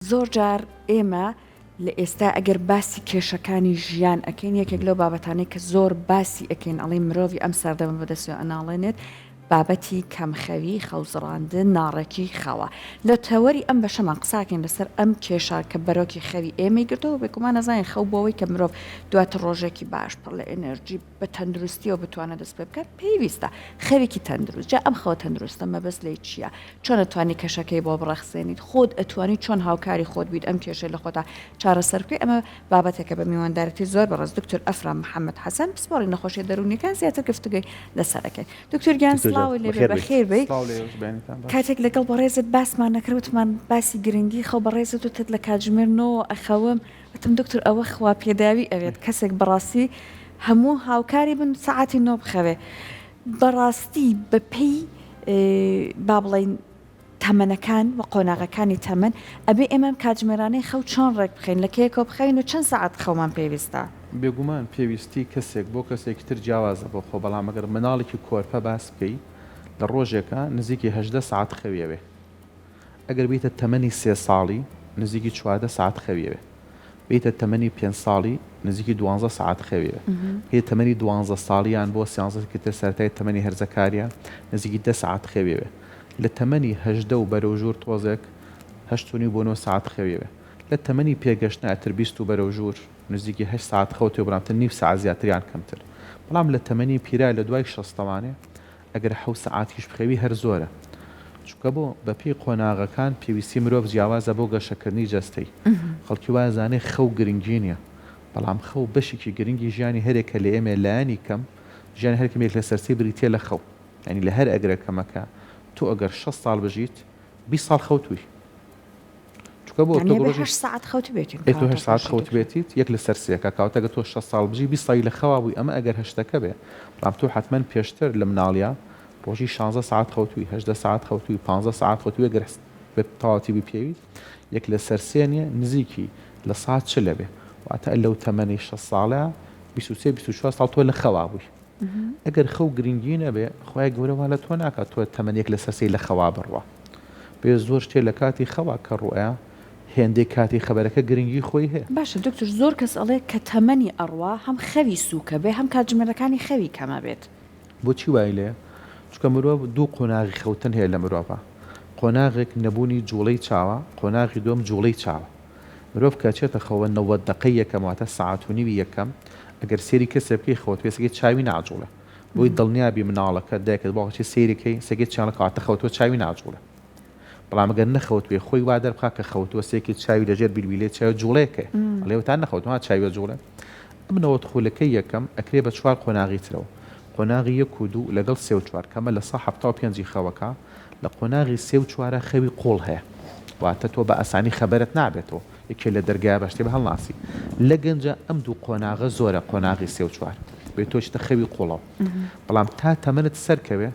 زۆر جار ئێمە لە ئێستا ئەگەر باسی کێشەکانی ژیان ئەکەین یەکێک لەو بابەتانەی کە زۆر باسی ئەکەین ئەڵێن مرۆڤی ئەم سەردەمە بەدەستەوە ئەناڵێنێت بابەتی کەمخەوی، خەوزڕاندن، ناڕێکی خەوە. لە تەوەری ئەم بەشەمان قساکەین لەسەر ئەم کێشە کە بەرۆکی خەوی ئێمەی گرتەوە بێگومان ئەزانین خەو بۆ ئەوەی کە مرۆڤ دواتر ڕۆژێکی باش پڕ لە ئێنێرجی بە تەندروستیەوە بتوانێت دەست پێ بکات پێویستە خەوێکی تەندروست جا ئەم خەوە تەندروستە مەبەست لێی چییە چۆن ئەتوانی کەشەکەی بۆ بڕەخسێنیت خۆت ئەتوانی چۆن هاوکاری خۆت بیت ئەم کێشەی لە خۆتا چارەسەر بکەی ئەمە بابەتێکە بە میواندارێتی زۆر بەڕێز دکتۆر ئەفرام محەممەد حەسەن پسپۆڕی نەخۆشیە دەروونیەکان زیاتر گفتوگۆی لەسەر ئەکەین دکتۆر گیان سڵاو لێ بێ بەخێر بێی کاتێک لەگەڵ بەڕێزت باسمان نەکرد وتمان باسی گرنگی خەو بەڕێزت وتت لە کاتژمێر نۆ ئەخەوم وتم دکتۆر ئەوە خوا پێداوی ئەوێت کەسێک بەڕاستی هەموو هاوکاری بن سەعاتی نۆ بخەوێ بەڕاستی بەپێی با بڵێین تەمەنەکان و قۆناغەکانی تەمەن ئەبێ ئێمە ئەم کاتژمێرانەی خەو چۆن ڕێک بخەین لە کەیەکەوە بخەوین و چەند سەعات خەومان پێویستە؟ بێگومان پێویستی کەسێک بۆ کەسێکی تر جیاوازە بۆ خۆ بەڵام ئەگەر مناڵێکی کۆرپە باس بکەی لە ڕۆژێکا نزیکی 18 سەعات خەوی ئەوێ ئەگەر بیتە تەمەنی سێ ساڵی نزیکی 14 سەعات خەوی ئەوێ بێیتە تەمەنی پێنج ساڵی نزیکی دوانزە سەعات خەوێ بێیتە تەمەنی دوانزە ساڵی یان بۆ سیانزە کە تر سەرەتای تەمەنی هەرزەکاریە نزیکی دە سەعات خەوێ لە تەمەنی 18 و بەرەو ژوور تۆزێک هەشت و نیو بۆ نۆ سەعات خەوێ لە تەمەنی پێگەشتنا ئەتر بیست و بەرەو ژوور نزیکی هەشت سەعات خەوتێ بەڵام تر نیو سەعات زیاتر یان کەمتر بەڵام لە تەمەنی پیرا لە دوای شەستەوانێ ئەگەر حەوت سەعاتیش بخەوی هەر زۆرە چونکە بۆ؟ بەپێی قۆناغەکان پێویستی مرۆڤ جیاوازە بۆ گەشەکردنی جەستەی. خەڵکی وا ئەزانێ خەو گرنگی نیە بەڵام خەو بەشێکی گرنگی ژیانی هەرێکە لە ئێمەیە لایەنی کەم ژیانی هەرکەم یەک لەسەر سێی بریتیە لە خەو یانی لە هەر ئەگرە کەمەکە تۆ ئەگەر 60 ساڵ بژیت 20 ساڵ خەوتووی. چونکە بۆ تۆ ڕۆژی هەشت سەعات خەوتبێتین ئەی تۆ هەشت سەعات خەوتبێتیت یەک لەسەر سێکە کەواتە گەر تۆ شەست ساڵ بژی 20 ساڵی لە خەوا بووی ئەمە ئەگەر هەشتەکە بێ بەڵام تۆ حەتمەن پێشتر لە مناڵیا ڕۆژی 16 سەعات خەوتووی 18 سەعات خەوتووی 15 سەعات خەوتووی گەر بە تەواوەتی بپێویت یەک لەسەر سێ نییە نزیکی لە سات چ لەبێ واتە لەو تەمەنی 60 ساڵە 23 24 ساڵ تۆ لە خەوا بووی ئەگەر خەو گرنگی نەبێ خوای گەورە وا لە تۆ ناکات تۆ تەمەن یەک لەسەر سێی لە خەوا بڕوا بێ زۆر شتێ لە کاتی خەوا کە ڕوئەیا هێندەی کاتی خەبەرەکە گرنگی خۆی هەیە. باشە دکتۆر زۆر کەس ئەڵێ کە تەمەنی ئەڕوا هەم خەوی سوکە بێ هەم کاتژمێرەکانی خەوی کەمە بێت. بۆچی وای لێیە؟ چونکە مرۆڤ دوو قۆناغی خەوتن هەیە لە مرۆڤا قۆناغێک نەبوونی جوڵەی چاوە قۆناغی دووەم جوڵەی چاوە. مرۆڤ کە ئەچێتە خەوە 90 دەقەی یەکەم واتە سەعات و نیوی یەکەم ئەگەر سێری کەسێ بکەی خەوتبێ سەگەی چاوی ناجوڵێ بۆی دڵنیا بی مناڵەکەت دایکت باوکت چی سەیری کەی سەگەی چیانە کەواتە خەوتوە چاوی ناجوڵێ بەڵام ئەگەر نەخەوتبێ خۆی وا دەربخا کە خەوتوە سێکی چاوی لەژێر بیلبیلەی چاوی جوڵەیەکەیە ئەڵێ وتا نەخەوتوە ها چاوی ئەجوڵێ ئەم 90 خولەکەی یەکەم ئەکرێ بە چوار قۆناغی ترەوە قۆناغی یەک و دوو لەگەڵ سێ و چوار کەمە لە سا 75 ی خەوەکە لە قۆناغی سێ و چوارا خەوی قوڵ هەیە واتە تۆ بە ئاسانی خەبەرت نابێتەوە یەکێ لە دەرگایا بە شتێ هەڵناسی لە گەنجا ئەم دوو قۆناغە زۆرە قۆناغی سێ و چوار بێ تۆ چتە خەوی قوڵەوە بەڵام تا تەمەنت سەرکەوێ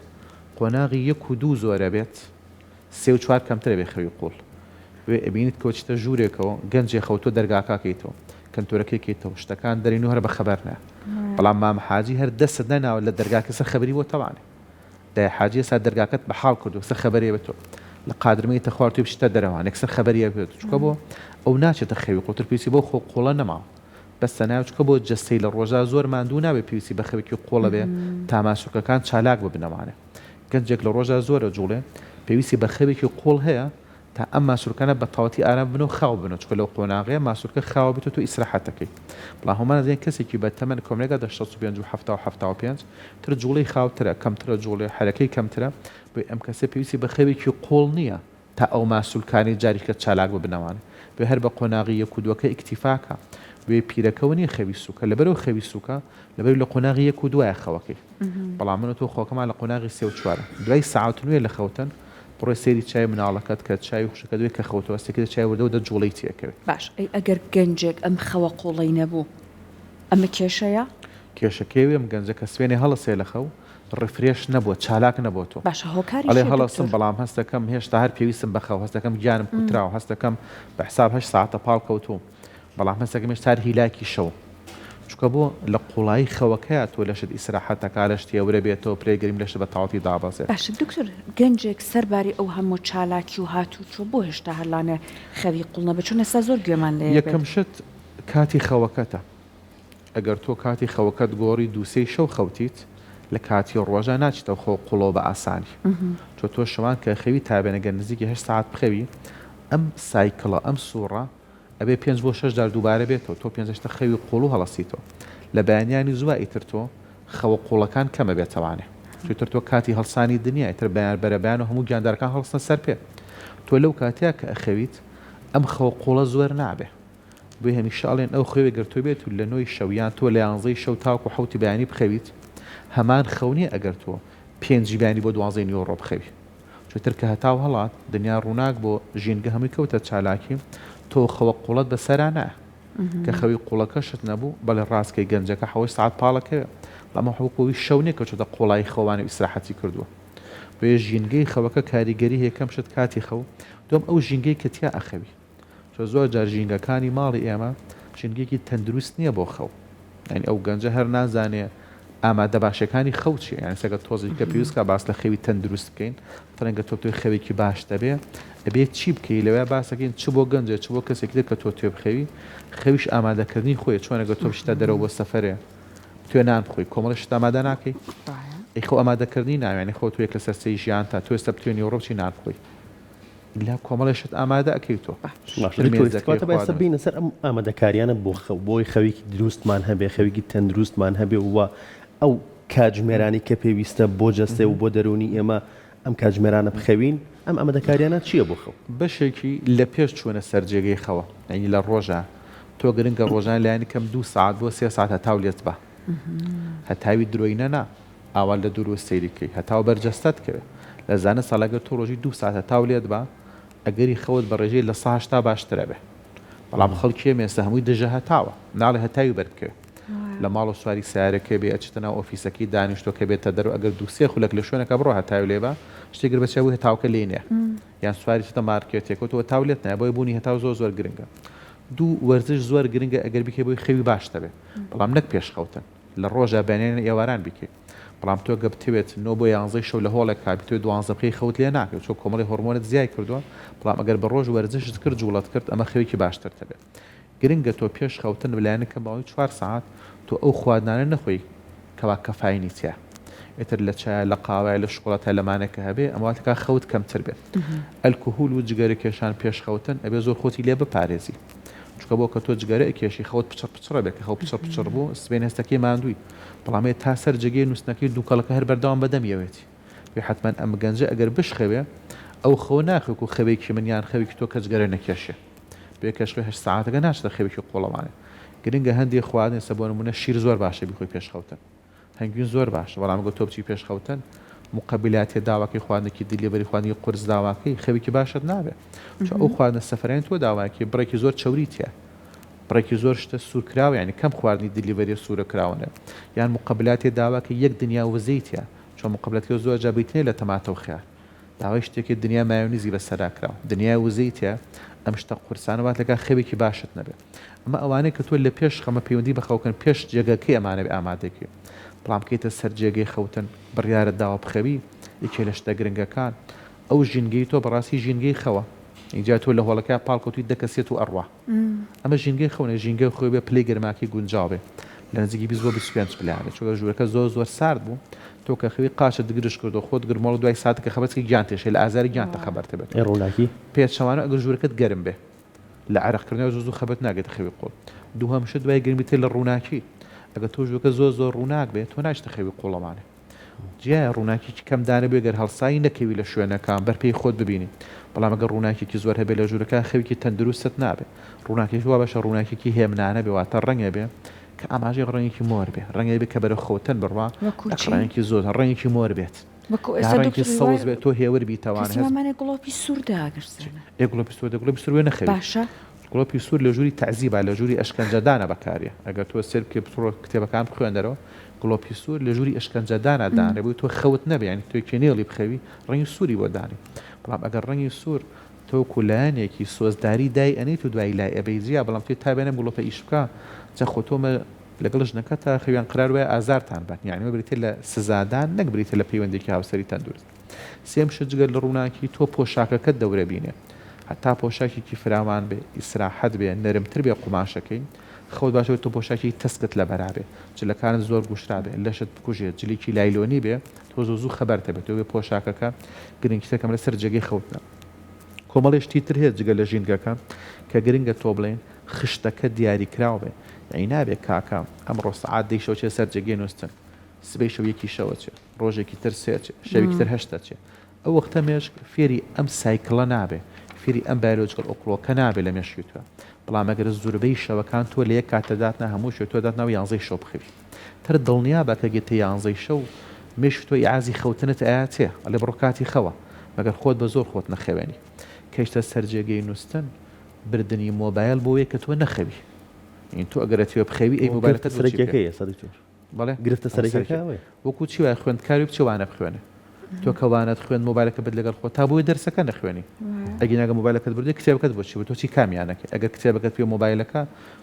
قۆناغی یەک و دوو زۆرە بێت سێ و چوار کەمترە بێ خەوی قوڵ وێ ئەبینیت کە چتە ژوورێکەوە گەنجێ خەوتوە دەرگاکە کەیتەوە کەنتۆرەکەی کەیتەوە شتەکان دەرێن و هەر بە خەبەر نا بەڵام مام حاجی هەر دەستت نەناوە لە دەرگاکە سەر خەبەری بۆ تەوانێ دایە حاجی ئێستا دەرگاکەت بە حاڵ کردوە یەکسەر خەبەری ئەبێت تۆ لە قادرمەی تە خوار تۆی بچیتە دەرەوە یەکسەر خەبەری ئەبێت چونکە بۆ ئەو ناچێتە خەوی قوڵتر پێویستی بەو خەو قوڵە نەماوە بەس تەنها چونکە بۆ جەستەی لە ڕۆژدا زۆر ماندوو نابێت پێویستی بە خەوێکی قوڵە بێ تا ماسولکەکان چالاک ببنەوانێ گەنجێک لە ڕۆژدا زۆرە جوڵێ پێویستی بە خەوێکی قوڵ هەیە تا ئەم ماسولکانە بە تەواوەتی ئارام ببن و خاو ببنەوە چونکە لەو قۆناغەیە ماسولکە خاوە بێت و تۆ ئیسراحەت دەکەی بەڵام هەموومان ئەزانین کەسێکی بە تەمەن کۆمەلێکا دە 65 و 70 و 75 تر جوڵەی خاوترە کەمترە جوڵێ حەرەکەی کەمترە بۆیە ئەم کەسە پێویستی بە خەوێکی قوڵ نییە تا ئەو ماسولکانەی جاریکە چالاک ببنەوانێ بۆیە هەر بە قۆناغی یەک و دووەکە ئیکتیفاکە بۆیە پیرەکەوە نییە خەوی سوکە لەبەرئەوە خەوی سوکە لەبەرئەوەی لە قۆناغی یەک و دوایە خەوەکەی بەڵام من و تۆ خەوەکەمان لە قۆناغی سێ و چوارە دوای سەعات و نوێ لە خەوتن بڕۆی سەیری چاوی مناڵەکەت کە چاوی خوشکەکەت بێ کە خەوتوە سەیرکە چاوی وردە وردە جوڵەی تێکەوێ. باش ئەی ئەگەر گەنجێک ئەم خەوە قوڵەی نەبوو ئەمە کێشەیە؟ کێشەکەی ئەم گەنجە کە سوێنێ هەڵەسێ لە خەو refresh نەبووە چالاک نەبۆتەوە باشە هۆکاری ئەڵێ چیە هەڵەسم دکتۆر؟ بەڵام هەستەکەم هێشتا هەر پێویستم بە خەو هەستەکەم گیانم کوتراوە هەستەکەم بە حساب هەشت سەعاتە پاڵ کەوتووم بەڵام هەستەکەم هێشتا هەر هیلاکی شەوم. چونکە بۆ لە قوڵایی خەوەکەیا تۆ لەشت ئیسراحەت ئەکا لەشت هێورە بێتەوە پلەی گەرمی لەشت بە تەواوەتی دابەزێت. باشە دکتۆر گەنجێک سەرباری ئەو هەموو چالاکی و هاتوچۆ بۆ هێشتا هەر لانێ خەوی قوڵ نەبێت چون ئێستا زۆر گوێمان لێ بێت. یەکەم شت کاتی خەوەکەتە ئەگەر تۆ کاتی خەوەکەت گۆڕی دوو سێی شەو خەوتیت لە کاتی ڕۆژا ناچیتەوە خەو قوڵەوە بە ئاسانی چۆ تۆ شەوان کە خەوی تابێنە گەر نزیکی هەشت سەعات بخەوی ئەم cycle ە ئەم سوڕە ئەبێ پێنج بۆ شەش جار دووبارە بێتەوە تۆ پێنج هەشتە خەوی قوڵ و هەڵەسیتەوە لە بەیانیانی زووە ئیتر تۆ خەوە قوڵەکان کەمە بێتەوانێ چیتر تۆ کاتی هەڵسانی دنیا ئیتر بەیان بەرەبەیان و هەموو گیاندارەکان هەڵسنە سەر پێ تۆ لەو کاتەیە کە ئەخەویت ئەم خەوە قوڵە زۆر نابێ بۆیە هەمیشە ئەڵێن ئەو خەوێ گەر تۆ بێت و لە نۆی شەو یان تۆ لە یانزەی شەو تاوەکو حەوتی بەیانی بخەویت هەمان خەو نیە ئەگەر تۆ پێنجی بەیانی بۆ دوانزەی نیوەڕۆ بخەوی چونتر کە هەتاو هەڵات دنیا ڕووناک بۆ ژینگە هەمووی کەوتە چالاکی تۆ خەوە قوڵەت بەسەرا نایە کە خەوی قوڵەکەشت نەبوو بەڵێ ڕاست کەی گەنجەکە حەوت سەعات پاڵەکەوێ بەڵام ئەو وەکو ئەوی شەو نیە کە چۆتە قوڵایی خەوانە و ئیسراحەتی کردووە بۆیە ژینگەی خەوەکە کاریگەری هەیە کەم شت کاتی خەو دووەم ئەو ژینگەی کە تیا ئەخەوی چۆ زۆر جار ژینگەکانی ماڵی ئێمە ژینگەیەکی تەندروست نییە بۆ خەو یانی ئەو گەنجە هەر نازانێ ئامادە باشەکانی خەو چیە یانی سەگە تۆزێک کە پێویست کا باس لە خەوی تەندروست بکەین ڕەنگە تۆ تۆی خەوێکی باش دەبێ ئەبێ چی بکەی لەوێ باسەکەین چ بۆ گەنجێ چ بۆ کەسێکی تر کە تۆ توێ بخەوی خەویش ئامادەکردنی خۆی چۆنە گە تۆ بچیتە دەرەوە بۆ سەفەرێ توێ نان بخۆی کۆمەڵی شت ئامادە ناکەی ئەی خۆ ئامادەکردنی ناوێنی خۆ تۆ یەک لەسەر سێی ژیان تا تۆ ئێستا بتوێ نیوەڕۆ بچی نان بخۆی ئیلا کۆمەڵێ شت ئامادە ئەکەی تۆ. باشە دکتۆر کەواتە با ئێستا بێینە سەر ئەم ئامادەکاریانە بۆ خەو بۆی خەوێکی دروستمان هەبێ خەوێکی تەندروستمان هەبێ و ئەو کاتژمێرانی کە پێویستە بۆ جەستە و بۆ دەروونی ئێمە ئەم کاتژمێرانە بخەوین ئەم ئامادەکاریانە چییە بۆ خەو؟ بەشێکی لە پێش چوونە سەر جێگەی خەوە یانی لە ڕۆژا تۆ گرنگە ڕۆژانە لایەنی کەم دوو سەعات بۆ سێ سەعات هەتاو لێت با هەتاوی درۆینە نا ئاوا لە دوورەوە سەیری کەی هەتاو بەر جەستەت کەوێ. لە زانست ساڵ ئەگەر تۆ ڕۆژی دوو سات هەتاو لێت با ئەگەری خەوت بە ڕێژەی 80% باشتر ئەبێ. بەڵام خەڵکی ئێمە ئێستا هەمووی دژە هەتاوە. ناڵێ هەتاوی بەر بکەوێ. لە ماڵەوە سواری سەیارەکەی بێ ئەچێتە ناو ئۆفیسەکەی دانیشتووە کە بێتە دەرەوە ئەگەر دوو سێ خولەک لە شوێنەکە بڕوا هەتاوی لێ با شتێک گەر بەچاوی هەتاوەکە لێی نەیە. یان سواری چێتە مارکێتێکەوە تۆ هەتاو لێت نایە بۆیە بوونی هەتاو زۆر زۆر گرنگە. دوو وەرزش زۆر گرنگە ئەگەر بیکەی بۆی خەوی باشت ئەبێ. بەڵام نەک پێش خەوتن. لە ڕۆژا بەیانیان یان ئێواران بیکەی بەڵام تۆ گە بتەوێت نۆ بۆ یانزەی شەو لە هۆڵێکا بتەوێت دوانزە بکەی خەوت لێ ناکەوێت چۆ کۆمەڵی هۆرمۆنت زیای کردووە بەڵام ئەگەر بە ڕۆژ وەرزشت کرد جوڵەت کرد ئەمە خەوێکی باشترت هەبێت گرنگە تۆ پێش خەوتن بەلایەنی کەم ماوەی چوار سەعات تۆ ئەو خواردنانە نەخۆی کەوا کەفاینی تیا ئیتر لە چایە لە قاوەیە لە شوکولاتە لەمانە کە هەبێ ئەمە واتەکا خەوت کەمتر بێت ئەلکهول و جگەرە کێشان پێش خەوتن ئەبێ زۆر خۆتی لێ بپارێزی چونکە بۆ کە تۆ جگەرە ئەکێشی خەوت پچڕ پچڕە بێ کە خەو پچڕ پچڕ بوو سبەینێ هەستەکەی ماندووی بەڵام ئێ تا سەر جێگەی نووستنەکەی دووکەڵەکە هەر بەردەوام بە دەمیەوێتی بێ حەتمەن ئەم گەنجە ئەگەر بشخەوێ ئەو خەوە ناخەوێ وەکوو خەوێکی من یان خەوێکی تۆ کە جگەرە نەکێشێ بێ کەشخەوێ هەشت سەعاتەکە ناچێتە خەوێکی قووڵەوانێ گرنگە هەندێ خواردن ئێستا بۆ نموونە شیر زۆر باشە بیخۆی پێش خەوتن هەنگوین زۆر باشە بەڵام گەر تۆ بچی پێش خەوتن مقبلاتێ داواکەی خواردنێکی delivery خواردنی قورس داواکەی خەوێکی باشت نابێ چون ئەو خواردنە سەفەرانی تۆ داواکەی بڕێکی زۆر چەوری تیا بڕێکی زۆر شتە سوورکراوە یعنی کەم خواردنی delivery سوورە کراوەنە یان مقبلاتێ داواکە یەک دنیا وزەی تیا چۆن مقبلاتەکە زۆر جا بریتیە لە تەماتە و خیار داوای شتێکی دنیا مایۆنیزی بەسەرا کراوە دنیای وزەی تیا ئەم شتە قورسانە وات لەکا خەوێکی باشت نەبێ ئەمە ئەوانەی کە تۆ لە پێش خەمە پەیوەندی بە خەوکەن پێش جێگەکەی ئەمانە بێ ئامادەکەی بەڵام کەیتە سەر جێگەی خەوتن بڕیارت داوە بخەوی یەکێ لە شتە گرنگەکان ئەو ژینگەی تۆ بەڕاستی ژینگەی خەوە ئینجا تۆ لە هۆڵەکە پاڵکەوتوی دە کەسێت و ئەڕوا ئەمە ژینگەی خەونە ژینگە خۆی بێ پلەی گەرماکەی گونجاو بێ لە نزیکی 20 بۆ 25 پلە بێ چونکە ژوورەکە زۆر زۆر سارد بوو تۆ کە خەوی قاچت گرژ کردو خۆت گرمۆڵ دوای ساتێک کە خەبەرت گیان تێشێ لە ئازاری گیانتە خەبەرت بێت ئەی ڕووناکی؟ پێچەوانە ئەگەر ژوورەکەت گەرم بێ لە عەرەق کردنەوە زوو زوو خەبەرت ناگەیتە خەوی قوڵ دووهەم شت دوای گەرمی تر لە ڕووناکی ئەگەر تۆ ژوورەکە زۆر زۆر ڕووناک بێ تۆ ناچیتە خەوی قوڵەوانێ جیایە ڕووناکیی کەم دانەبێ گەر هەڵسای نەکەوی لە شوێنەکان بەر پێی خۆت ببینی بەڵام ئەگەر ڕووناکیی زۆر هەبێ لە ژوورەکە خەوێکی تەندروستت نابێ ڕووناکیش وا باشە ڕووناکیی هێمنانە بێ واتە ڕەنگێ بێ کە ئاماژەی ڕەنگێکی مۆر بێ ڕەنگێ بێ کە بەرەو خەوتن بڕوا وەکوو نەک چی؟ ڕەنگێکی زۆر ڕەنگێکی مۆر بێت وەکوو یا ئێستا ڕەنگێکی دکتۆر سەوز هیوای بێ تۆ هێور بیتەوانە کەسی هەست مامانێ گڵۆپی سوور داگرسێنە. ئێ گڵۆپی سوور دە گڵۆپی سوور بێ نەخەوی باشە. گڵۆپی سوور لە ژووری تەعزیبا لە ژووری ئەشکەنجەدانا بەکاریە ئەگەر تۆ سەیر بکەی بچڕۆ کتێبەکان بخوێنەرەوە گڵۆپی سوور لە ژووری ئەشکەنجەدانا دانرێ بۆی تۆ خەوت نەبێ یانی تۆ کێ نێڵی بخەوی ڕەنگی سووری بۆ دانێ بەڵام ئەگەر ڕەنگی سوور تۆ وەکو لایەنێکی سۆزداری دای ئەنێیت و دوایی لای ئەبەی جیا بەڵام تۆ تا بێنەم گڵۆپە ئیش بکا جا خۆ تۆ مە. لەگەڵ ژنەکەتا خەویان قەرار وایە ئازارتان بەن یانی ئەوە بریتیە لە سزادان نەک بریتیە لە پەیوەندیەکی هاوسەری تەندروست. سێیەم شت جگە لە ڕووناکی تۆ پۆشاکەکەت دەورە بینێ هەتا پۆشاکێکی فراوان بێ ئیسراحەت بێ نەرمتر بێ قوماشەکەی خەوت باشە تۆ پۆشاکێکی تەسکت لەبەرا بێ جلەکانت زۆر گوشرا بێ لەشت بکوژێ جلێکی لایلۆنی بێ تۆ زوو زوو خەبەرت ئەبێتەوە بێ پۆشاکەکە گرنگترەکەم لەسەر جێگەی خەوتنە. کۆمەڵێ شتی تر هەیە جگە لە ژینگەکە کە گرنگە تۆ بڵێین خشتەکە دیاریکراو بێ یەعنی نابێ کاکە ئەمڕۆ سەعات دەی شەو چێ سەر جێگەی نوستن سبەی شەو یەکی شەو ئەچێ ڕۆژێکی تر سێ ئەچێ شەوێکی تر هەشت ئەچێ ئەو وەختە مێشک فێری ئەم cycle ە نابێ فێری ئەم biological clock ە نابێ لە مێشکی تۆ بەڵام ئەگەر زوربەی شەوەکان تۆ لە یەک کاتە داتنا هەموو شەو تۆ داتناوە یانزەی شەو بخەوی تر دڵنیابە کە گەیتە یانزەی شەو مێشکی تۆ ئیعازی خەوتنت ئەیاتێ ئەڵێ بڕۆ کاتی خەوە مەگەر خۆت بە زۆر خۆت نەخەوێنی کەیشتە سەر جێگەی نوستن بردنی مۆبایل بۆیە کە تۆ نەخەوی یانی تۆ ئەگەر ئەتەوێ بخەوی ئەی مۆبایلەکەت بۆ چی بکەی؟ بەڵێ گرفتە سەرەکیەکە ئەوەیە. وەکو چی وایە خوێندکاری بچێ وانە بخوێنێ تۆ کە وانەت خوێند مۆبایلەکە بت لەگەڵ خۆت تا بۆیە دەرسەکە نەخوێنی ئەگینا گەر مۆبایلەکەت بردی کتێبەکەت بۆ چی بوو تۆ چی کامیانەکەی ئەگەر کتێبەکەت پێ مۆبایلەکە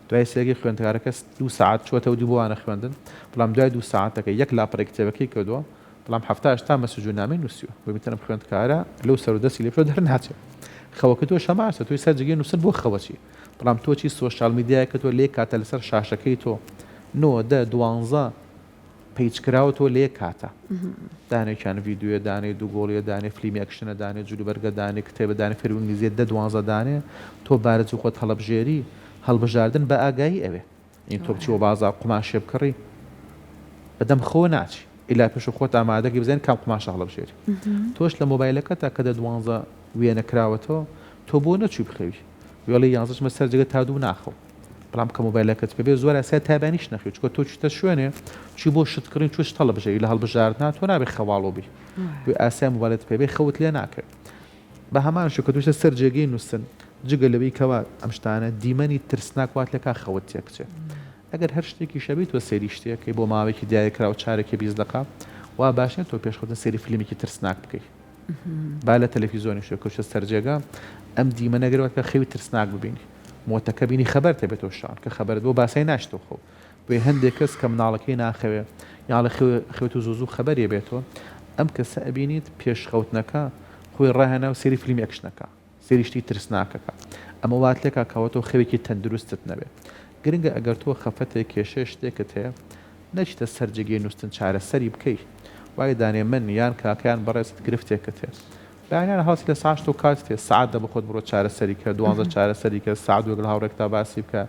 دوای سێگەی خوێندکارەکە دوو سەعات چووەتەوە دوو بۆ وانە خوێندن بەڵام دوای دوو سەعاتەکە یەک لاپەڕەی کتێبەکەی کردووە بەڵام 70 80 message و نامەی نووسیوە بۆ میتەنم خوێندکارە لەو سەر و دەستی لێ بشۆ دەرناچێت خەوەکە تۆ شەماشە تۆی سەر جێگەی نووسن بۆ خەوەچی بەڵام تۆ چی social media یەکە تۆ لە یەک کاتە لەسەر شاشەکەی تۆ نۆ دە دوانزە page کراوە تۆ لە یەک کاتە دانێکیان ڤیدیۆیە دانێ دوو گۆڵیە دانێ فلیمی action ە دانێ جلوبەرگە دانێ کتێبە دانێ فێربوونی ئینگلیزیە دە دوانزە دانێ تۆ بارزی خۆت هەڵەبژێری هەڵبژاردن بە ئاگایی ئەوێ این تۆ بچی بۆ بازاڕ قوماشێ بکڕی بەدەم خۆوە ناچی ئیلا پێش خۆت ئامادەکی بزانین کام قوماشە هەڵبژێری تۆش لە مۆبایلەکەتا کە دە دوانزە وێنە کراوەتەوە تۆ بۆ نەچووی بخەوی وێڵی یانزەچمە سەر جێگە تا دوو ناخەوم بەڵام کە مۆبایلەکەت پێ بێ زۆر ئاسایە تا بەیانیش نەخەوی چونکە تۆ چوویتە شوێنێ چووی بۆ شت کڕین چوو شت هەڵبژێری لە هەڵبژاردنا تۆ نابێ خەواڵو بی بۆیە ئاسایە مۆبایلت پێ بێ خەوت لێ ناکەوێ بە هەمان شێوە کە تۆ سەر جێگەی نووستن جگە لەوەی کەوا ئەم شتانە دیمەنی ترسناک وات لێکا خەوت تێک بچێ ئەگەر هەر شتێکیش هەبێ تۆ سەیری شتێکەی بۆ ماوەیەکی دیاریکراو چارەکێ 20 دەقە وا باش نیە تۆ پێش خەوتن سەیری فیلمێکی ترسناک بکەی با لە تەلەفیزۆنیش تۆ کەوتە سەر جێگا ئەم دیمەنە گەر وات کە خەوی ترسناک ببینی مۆتەکە بینی خەبەرت ئەبێتەوە شان کە خەبەرت بۆ باسای ناچتەوە خەو بۆیە هەندێک کەس کە مناڵەکەی ناخەوێ یان ئەڵێ خەوێت و زوو زوو خەبەری ئەبێتەوە ئەم کەسە ئەبینیت پێش خەوتنەکە خۆی ڕاهێنا و سەیری فیلمی action ەکە سەیری شتی ترسناکەکە ئەمە وات لێکا کەوە تۆ خەوێکی تەندروستت نەبێ گرنگە ئەگەر تۆ خەفەتێک کێشەیە شتێکت هەیە نەچیتە سەر جێگەی نوستن چارەسەری بکەی وای دانێ من یان کاکە یان بەڕێزت گرفتێکت هەیە بەیانیان هەڵسی لە سەعات تۆ کاتت هەیە سەعات دە بەخۆت بڕۆ چارەسەری کە دوانزە چارەسەری کە سەعات دوو لەگەڵ هاوڕێکتا باسی بکە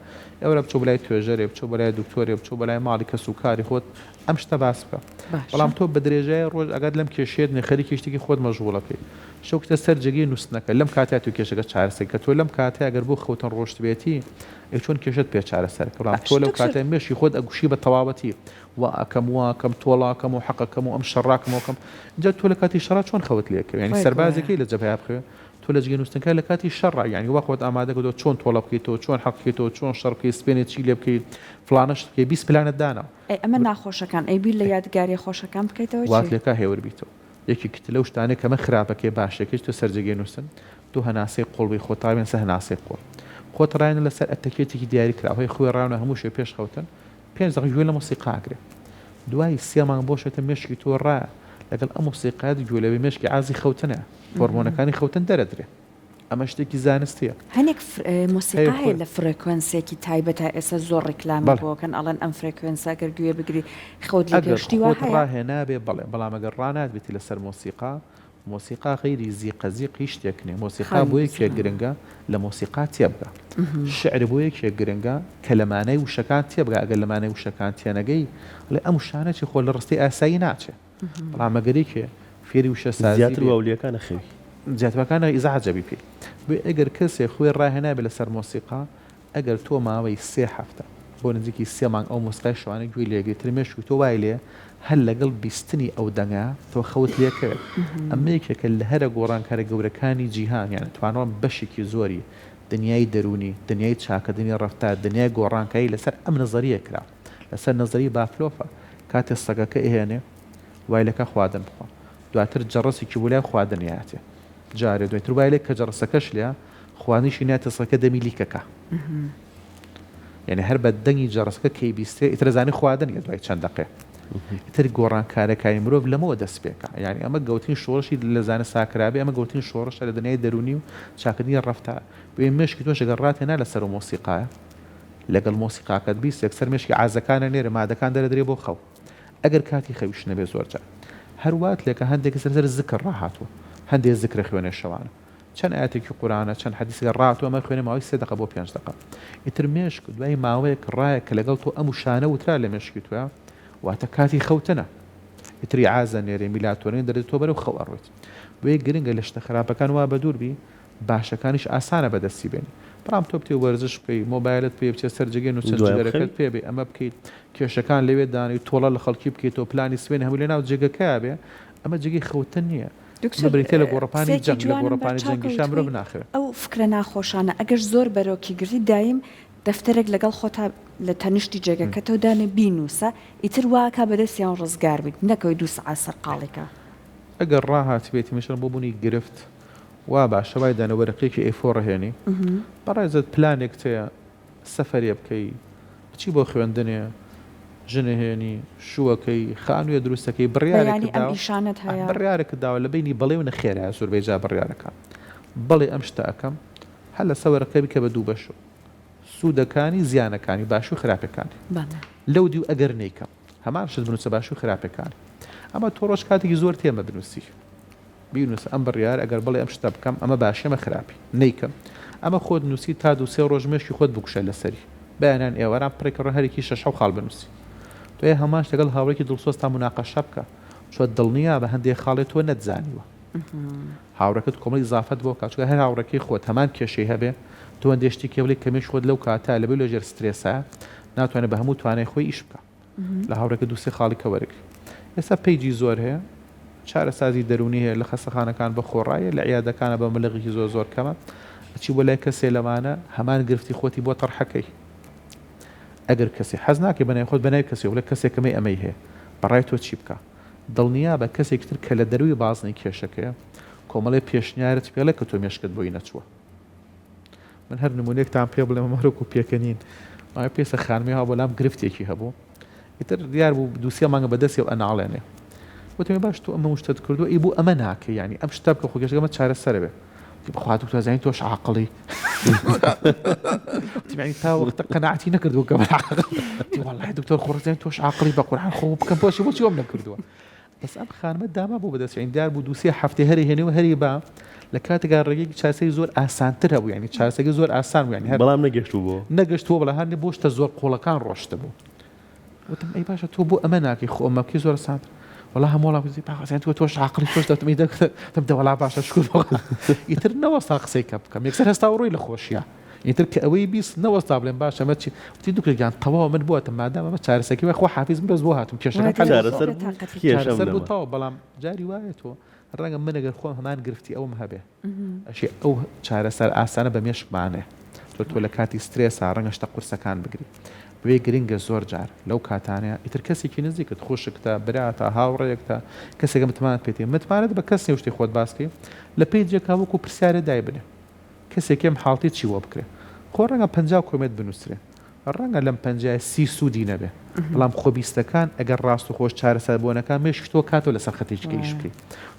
ئێوارە بچۆ بەلای توێژەرێ بچۆ بەلای دکتۆرێ بچۆ بەلای ماڵی کەس و کاری خۆت ئەم شتە باس بکە بەڵام تۆ بە درێژای ڕۆژ ئەگەر لەم کێشەیەت نیە خەریکی شتێکی خۆت مەشغوڵەکەی شەوکتە سەر جێگەی نوستنەکە لەم کاتەیا تۆ کێشەکە چارەسەر کە تۆ لەم کاتەیا گەر بۆ خەوتن ڕۆشتبێتی ئەی چۆن کێشەت پێ چارەسەر کە بەڵام تۆ لەو کاتەیا مێشکی خۆت ئەگوشی بە تەواوەتی وا ئەکەم وا ئەکەم تۆڵە ئەکەم و حەق ئەکەم و ئەم شەڕاکەم ئەوکەم جا تۆ لە کاتی شەڕا چۆن خەوت لێ کەوێ یانی سەربازێکی لە جەبهەیا بخەوێ تۆ لە جگەی نوستنکە لە کاتی شەڕا یانی وا خۆت ئامادە کردووە چۆن تۆڵە بکەیتەوە چۆن حەق بکەیتەوە چۆن شەڕ بکەی سپێنێ چی لێ بکەی فڵانە شت بکەی 20 پلانت داناوە. ئەی ئەمە ناخۆشەکان ئەی بیر لە یادگاریە خۆشەکان بکەیتەوە چی؟ وات لێکا هێور بیتەوە. یەکێکی تر لەو شتانەی کە من خراپەکەی باشەکەی تۆ سەرجێگەی نووستن تۆ هەناسەی قوڵ بی خۆت ڕابێنە سەر هەناسەی قوڵ خۆت ڕایەنە لەسەر ئەتەکێتێکی دیاری کراو هەی خۆی ڕاونە هەموو شوێ پێش خەوتن پێنج دەقە گوێ لە مۆسیقا ئەگرێ دوای سێ مانگ بۆ شێتە مێشکی تۆ ڕا لەگەڵ ئەم مۆسیقایەت گوێ لەوێ مێشکی عازی خەوتنە هۆرمۆنەکانی خەوتن دەرەدرێ ئەمە شتێکی زانستیە. هەنێک مۆسیقا هەیە لە frequency ێکی تایبەتە ئێستا زۆر ڕیکلامی بۆ ئەکەن ئەڵێن ئەم frequency ە گەر گوێ بگری خەوت لێ دێ شتی وا هەیە؟ ئەگەر خۆت ڕاهێنابێ بەڵێ بەڵام ئەگەر ڕاناتبێتی لەسەر مۆسیقا مۆسیقا غەیری زیقە زیق هیچ شتێک نیە مۆسیقا بۆ یەکێک گرنگە لە مۆسیقا تێبگا شعر بۆ یەکێک گرنگە کە لە مانای وشەکان تێبگا ئەگەر لە مانای وشەکان تێنەگەی ئەڵێ ئەم وشانە چی خۆ لە ڕستەی ئاسایی ناچێ بەڵام ئەگەر یەکێ فێری وشەسازی زیاتر واولیەکان ئەخەوی. زیاتر واکان ئیزعاج ئەبی پێی. بۆیە ئەگەر کەسێ خۆی ڕاهێنابێ لەسەر مۆسیقا ئەگەر تۆ ماوەی سێ هەفتە بۆ نزیکی سێ مانگ ئەو مۆسیقای شەوانە گوێی لێگری تر مێشکی تۆ وای لێ هەر لەگەڵ بیستنی ئەو دەنگە تۆ خەوت لێکەوێت ئەمە یەکێکە لە هەرە گۆڕانکارە گەورەکانی جیهان یان توانرا بەشێکی زۆری دنیای دەروونی دنیای چاکردنی ڕەفتار دنیای گۆڕانکاری لەسەر ئەم نەزەریە کرا لەسەر نەزەری باڤلۆفە کاتێ سەگەکە ئەهێنێ وای لەکا خواردن بخوا دواتر جەڕەسێکی بۆ لای خواردن یاتێ جارێ دواتر وای لێ کە جەڕەسەکەش لێ خواردنیشی ناتێ سەگەکە دەمی لیکەکا. یعنی هەر بە دەنگی جەڕەسەکە کەی بیستێ ئیتر ئەزانی خواردن یە دوای چەند دەقێ ئیتر گۆڕانکارەکانی مرۆڤ لەمەوە دەست پێکا یعنی ئەمە گەوترین شۆڕشی لە زانستا کرابێ ئەمە گەورترین شۆڕشە لە دنیای دەروونی و چاکردنی ڕەفتار بۆیە مێشکی تۆش ئەگەر ڕاتێنا لەسەر مۆسیقایە لەگەڵ مۆسیقاکەت 20 یەکسەر مێشکی عازەکانە نێرە مادەکان دەرەدرێ بۆ خەو ئەگەر کاتی خەویش نەبێ زۆر جار هەر وات لێکە هەندێک کەس لەسەر زکر ڕاهاتووە هەندێ زکرە خوێنێ شەوانە چەند ئایەتێکی قورئانە چەند حەدیسێکە ڕاهاتووە ئەمە خوێنێ ماوەی سێ دەقە بۆ پێنج دەقە ئیتر مێشک دوای ماوەیەک ڕایە کە لەگەڵ تۆ ئەم وشانە وترا لە مێشکی تۆیا واتە کاتی خەوتنە ئیتر ئیعازە نێرێ میلاتۆنین دەردێت تۆ بەرەو خەو ئەڕۆیت بۆیە گرنگە لە شتە خراپەکان وا بەدوور بی باشەکانیش ئاسانە بەدەستی بێنی بەڵام تۆ بتێ وەرزش بکەی مۆبایلت پێ بچێ سەر جێگەی نووسن دوای جگەرەکەت بخەوی. پێ بێ ئەمە بکەیت کێشەکان لەوێ دانێی تۆڵە لە خەڵکی بکەیتەوە پلانی سبەینێ هەمووی لەناو جێگەکەیا بێ ئەمە جێگەی خەوتن نییە ئەمە دکتۆر بریتیە لە گۆڕەپانی قسەیەکی جەنگ لە جوانم گۆڕەپانی بەرچاو جەنگیشا کەوت مرۆڤ وی ناخەوێ. ئەو فکرە ناخۆشانە ئەگەر زۆر بەرۆکی گرتی دایم دەفتەرێک لەگەڵ خۆتا لە تەنیشتی جێگەکەتەوە دانێ بینووسە ئیتر واکا بەدەستیان ڕزگار بیت نەکەوەی دوو سەعات سەرقاڵی کە. ئەگەر ڕاهاتبێتی مەسەلەن بۆ بوونی گرفت وا باشە وای دانێ وەرەقەیەکی A four ئەهێنی بەڕێزت پلانێکت هەیە سەفەرێ بکەی بچی بۆ خوێندنێ ژنەهێنی شووەکەی خانووێ دروستەکەی بڕیارێکت بەیانی ئەم داوە ئیشانەت هەیە. بڕیارێکت داوە لە بەینی بەڵێ و نەخێرایە زۆربەی جار بڕیارەکان بەڵێ ئەم شتە ئەکەم هەر لەسەر وەرەقەی بکە بە دوو بەشەوە سوودەکانی زیانەکانی باشی و خراپەکانی بەڵێ. لەو دیو ئەگەر نەیکەم هەمان شت بنووسە باشی و خراپەکانی ئەمە تۆ ڕۆژ کاتێکی زۆر تێمە بنووسی بینوسە ئەم بڕیارە ئەگەر بڵێ ئەم شتە بکەم ئەمە باشی ئەمە خراپی نەیکەم ئەمە خۆت نوسی تا دوو سێ ڕۆژ مێشکی خۆت بکوشە لەسەری بەیانیان ئێواران پڕێکە ڕۆ هەرێکی شەش حەو خاڵ بنوسی دوای هەمان شت لەگەڵ هاوڕێکی دڵسۆزتا موناقەشە بکە چۆ دڵنیابە هەندێ خاڵێ تۆ نەتزانیوە هاوڕێکەت کۆمەڵی ئیزافەت بۆ کا چونکە هەر هاوڕێکەی خۆت هەمان کێشەی هەبێ تۆ هەندێ شتی کێ بڵێ کە مێشکی خۆت لەو کاتە لەبێ لە ژێر سترێسە ناتوانێت بە هەموو توانای خۆی ئیش بکا. لە هاوڕێکە دوو سێ خاڵی کە وەرگری. ئێستا page ی زۆر هەیە چارەسازی دەروونی هەیە لە خەستەخانەکان بە خۆڕاییە لە عیادەکانە بە مەبلەغێکی زۆر زۆر کەمە ئەچی بۆ لای کەسێ لەمانە هەمان گرفتی خۆتی بۆ تەرحەکەی ئەگەر کەسێ حەز ناکەی بەناوی خۆت بەناوی کەسێ بڵێ کەسێکەمەی ئەمەی هەیە بەڕای تۆ چی بکا دڵنیابە کەسێکی تر کە لە دەروی بازنەی کێشەکەیە کۆمەڵێ پێشنیارت پێڵێ کە تۆ مێشکت بۆی نەچووە من هەر نمونەیەکتان پێ بڵێم ئەمە هەرۆک و پێکەنین ماوەی پێسە خانمی هاو بەلام گرفتێکی هەبوو ئیتر دیار بوو دووسێ مانگە بەدەستی و ئەناڵێنێ وتم باش تۆ ئەمە شتت کردو ئی بوو ئەمە ناکەی یعنی ئەم شتە بکە خۆ کێشەکەمە چارەسەرە بێ بخوا دکتۆر زانی تۆش عاقڵی وتم یعنی تا وەختە قەناعەتی نەکردووە کە من عاقڵم وتی وەڵڵاهی دکتۆر خۆ ڕزانی تۆش عاقڵی بە قورعان خۆ بکەم بۆچی بۆچی وەم نەکردووە بەس ئەم خانمە داما بوو بەدەست یانی دیار بوو دوو سێ هەفتەی هەری هێنی و هەری با لە کاتێکا ڕێگەیەکی چارەسەری زۆر ئاسانتر هەبوو یانی چارەسەرەکەی زۆر ئاسان بوو یانی هەر بەڵام نەگەشتوو بۆ نەگەشتووە بەڵام هەر بۆ شتە زۆر قوڵەکان ڕۆشتبوو وتم ئەی باشە تۆ بۆ ئەمە ناکەی خۆ ئەمە بکەی زۆر ئاسانتر وەڵا هەموو وەڵام گوتی باخ تۆ تۆش عاقڵی تۆش دەتم ئەی دەتم دە وەڵا باشە شکر بۆ خوا. ئیتر نەوەستا قسەی کە بکەم یەکسەر هەستا و ڕۆی لە خۆشیا ئیتر کە ئەوەی 20 نەوەستا بڵێم باشە ئەمە چی وتی دکتۆر گیان تەواو من بووەتم مادام ئەمە چارەسەرەکەی وای خوا حافیز من بەس بۆ هاتم کێشەکەم حەل بوو چارەسەر بوو کێشەم چارەسەر بوو نەما. تەواو بەڵام جاری وایە تۆ ڕەنگە من ئەگەر خۆم هەمان گرفتی ئەوم هەبێ ئەشێ ئەو چارەسەر ئاسانە بە مێشکمانێ تۆ تۆ لە کاتی سترێسا ڕەنگە شتە قورسەکان بگری بۆیە گرنگە زۆر جار لەو کاتانەیە ئیتر کەسێکی نزیکت خوشکتە براتە هاوڕێیەکتە کەسێکە متمانەت پێ متمانەت بە کەس نیە شتی خۆت باس کەی لە page ێکا وەکو پرسیارێ دایبنێ کەسێک ئەم حاڵتی چی بۆ بکرێ خۆ ڕەنگە 50 comment بنووسرێ ڕەنگە لەم پەنجایە سی سوودی نەبێ بەڵام خۆبیستەکان ئەگەر ڕاست و خۆش چارەسەر بۆنەکان مێشکی تۆ کاتەوە لەسەر خەتێکی کە ئیش بکەی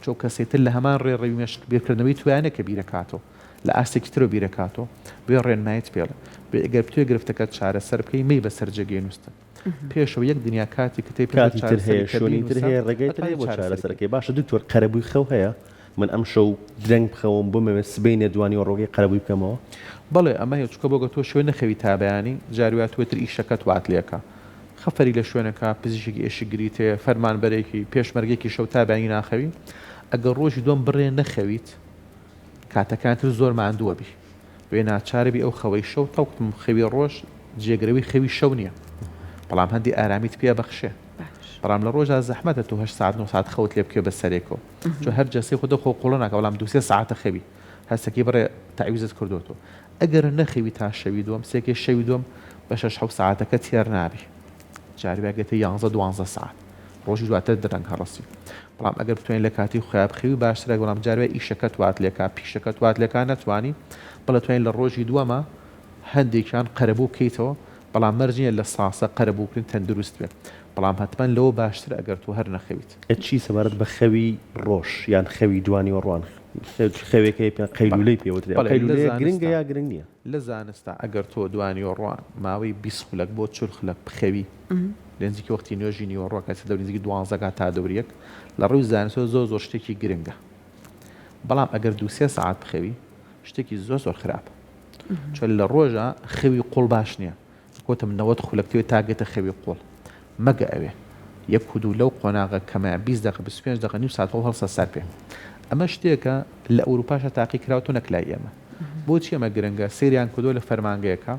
چۆ کەسێ تر لە هەمان ڕێڕەوی مێشک بیرکردنەوەی تویانە کە بیرەکاتەوە لە ئاستێکی ترەوە بیرەکاتەوە بۆیە ڕێنماییت پێڵێ بۆیە ئەگەر بتوێ گرفتەکەت چارەسەر بکەی مەی بەسەر جێگەی نووستن پێشەوە یەک دنیا کاتی کە تێ پێش کاتی تر چارەسەری هەیە کە شوێنی تر بینووسە هەیە ڕێگای تر هەیە ئەتوانی بۆ چارەسەری چارەسەرەکەی باشە دکتۆر قەرەبووی خەو هەیە من ئەمشەو درەنگ بخەوم بمەوێت سبەینێ دوانیوەڕۆکەی قەرەبووی بکەمەوە؟ بەڵێ ئەمە هەیە چونکە بۆ گەر تۆ شەوێ نەخەوی تا بەیانی جاری وایە تۆ تر ئیشەکەت وات لێکا خەفەری لە شوێنەکە پزیشکێکی ئێشکگریت هەیە فەرمانبەرێکی پێشمەرگێکی شەو تا بەیانی ناخەوی ئەگەر ڕۆژی دووەم بڕێ نەخەویت کاتەکان تر زۆر ماندووە بی بۆیە ناچارە بی ئەو خەوەی شەو تاوکتم خەوی ڕۆژ جێگرەوەی خەوی شەو نییە بەڵام هەندی ئارامیت پێ بەخشێ بەڵام لە ڕۆژا زەحمەتە تۆ هەشت سەعات نۆ سەعات خەوت لێ بکەوێ بە سەرێکەوە چۆ هەر جەستەی خۆت خۆ قوڵە ناکا بەڵام دوو سێ سەعاتە خەوی هەستەکەی بڕێ تەعویزت کردۆتەوە ئەگەر نەخەوی تا شەوی دووەم سێکەی شەوی دووەم بە شەش حەوت سەعاتەکە تێر نابی جاری وایە گەتە یانزە دوانزە سەعات ڕۆژی دواتر درەنگ هەڕەسی بەڵام ئەگەر بتوانین لە کاتی خۆیا بخەوی باشترە بەڵام جاری وایە ئیشەکەت وات لێکا پیشەکەت وات لێکا نەتوانی بەڵێ توانین لە ڕۆژی دووەما هەندێکیان قەرەبوو بکەیتەوە. بەڵام مەرج نییە لە ساسە قەرەبوو بکرێن تەندروست بێ بەڵام هەتمەن لەوە باشترە ئەگەر تۆ هەر نەخەویت. ئێ چی سەبارەت بە خەوی ڕۆژ یان خەوی دوانیوەڕوان خەوێک هەیە پێ قەیلولەی پێ وترێ ئەو بەڵێ لە قەیلولەیە گرنگە زانستا یا گرنگ نییە؟ لە زانستا ئەگەر تۆ دوانیوەڕوان ماوەی 20 خولەک بۆ 40 خولەک بخەوی لە نزیکی وەختی نوێژی نیوەڕۆ کە دەوری نزیکی دوانزە کا تا دەوری یەک لە ڕووی زانستەوە زۆر زۆر شتێکی گرنگە بەڵام ئەگەر دوو سێ سەعات بخەوی شتێکی زۆر زۆر خراپە چۆن لە ڕۆژە خەوی قوڵ باش نییە گوتم 90 خولەک توێ تاگەتە خەوی قوڵ مەگە ئەوێ یەک و دوو لەو قۆناغە کەمە 20 دقە 25 دقە نیو ساعت هەڵسە سەر پێ ئەمە شتێکە لە ئەوروپاشە تاقی کراوە نەک لای ئێمە بۆچی ئەمە گرنگە سەیریان کردووە لە فەرمانگەیەکە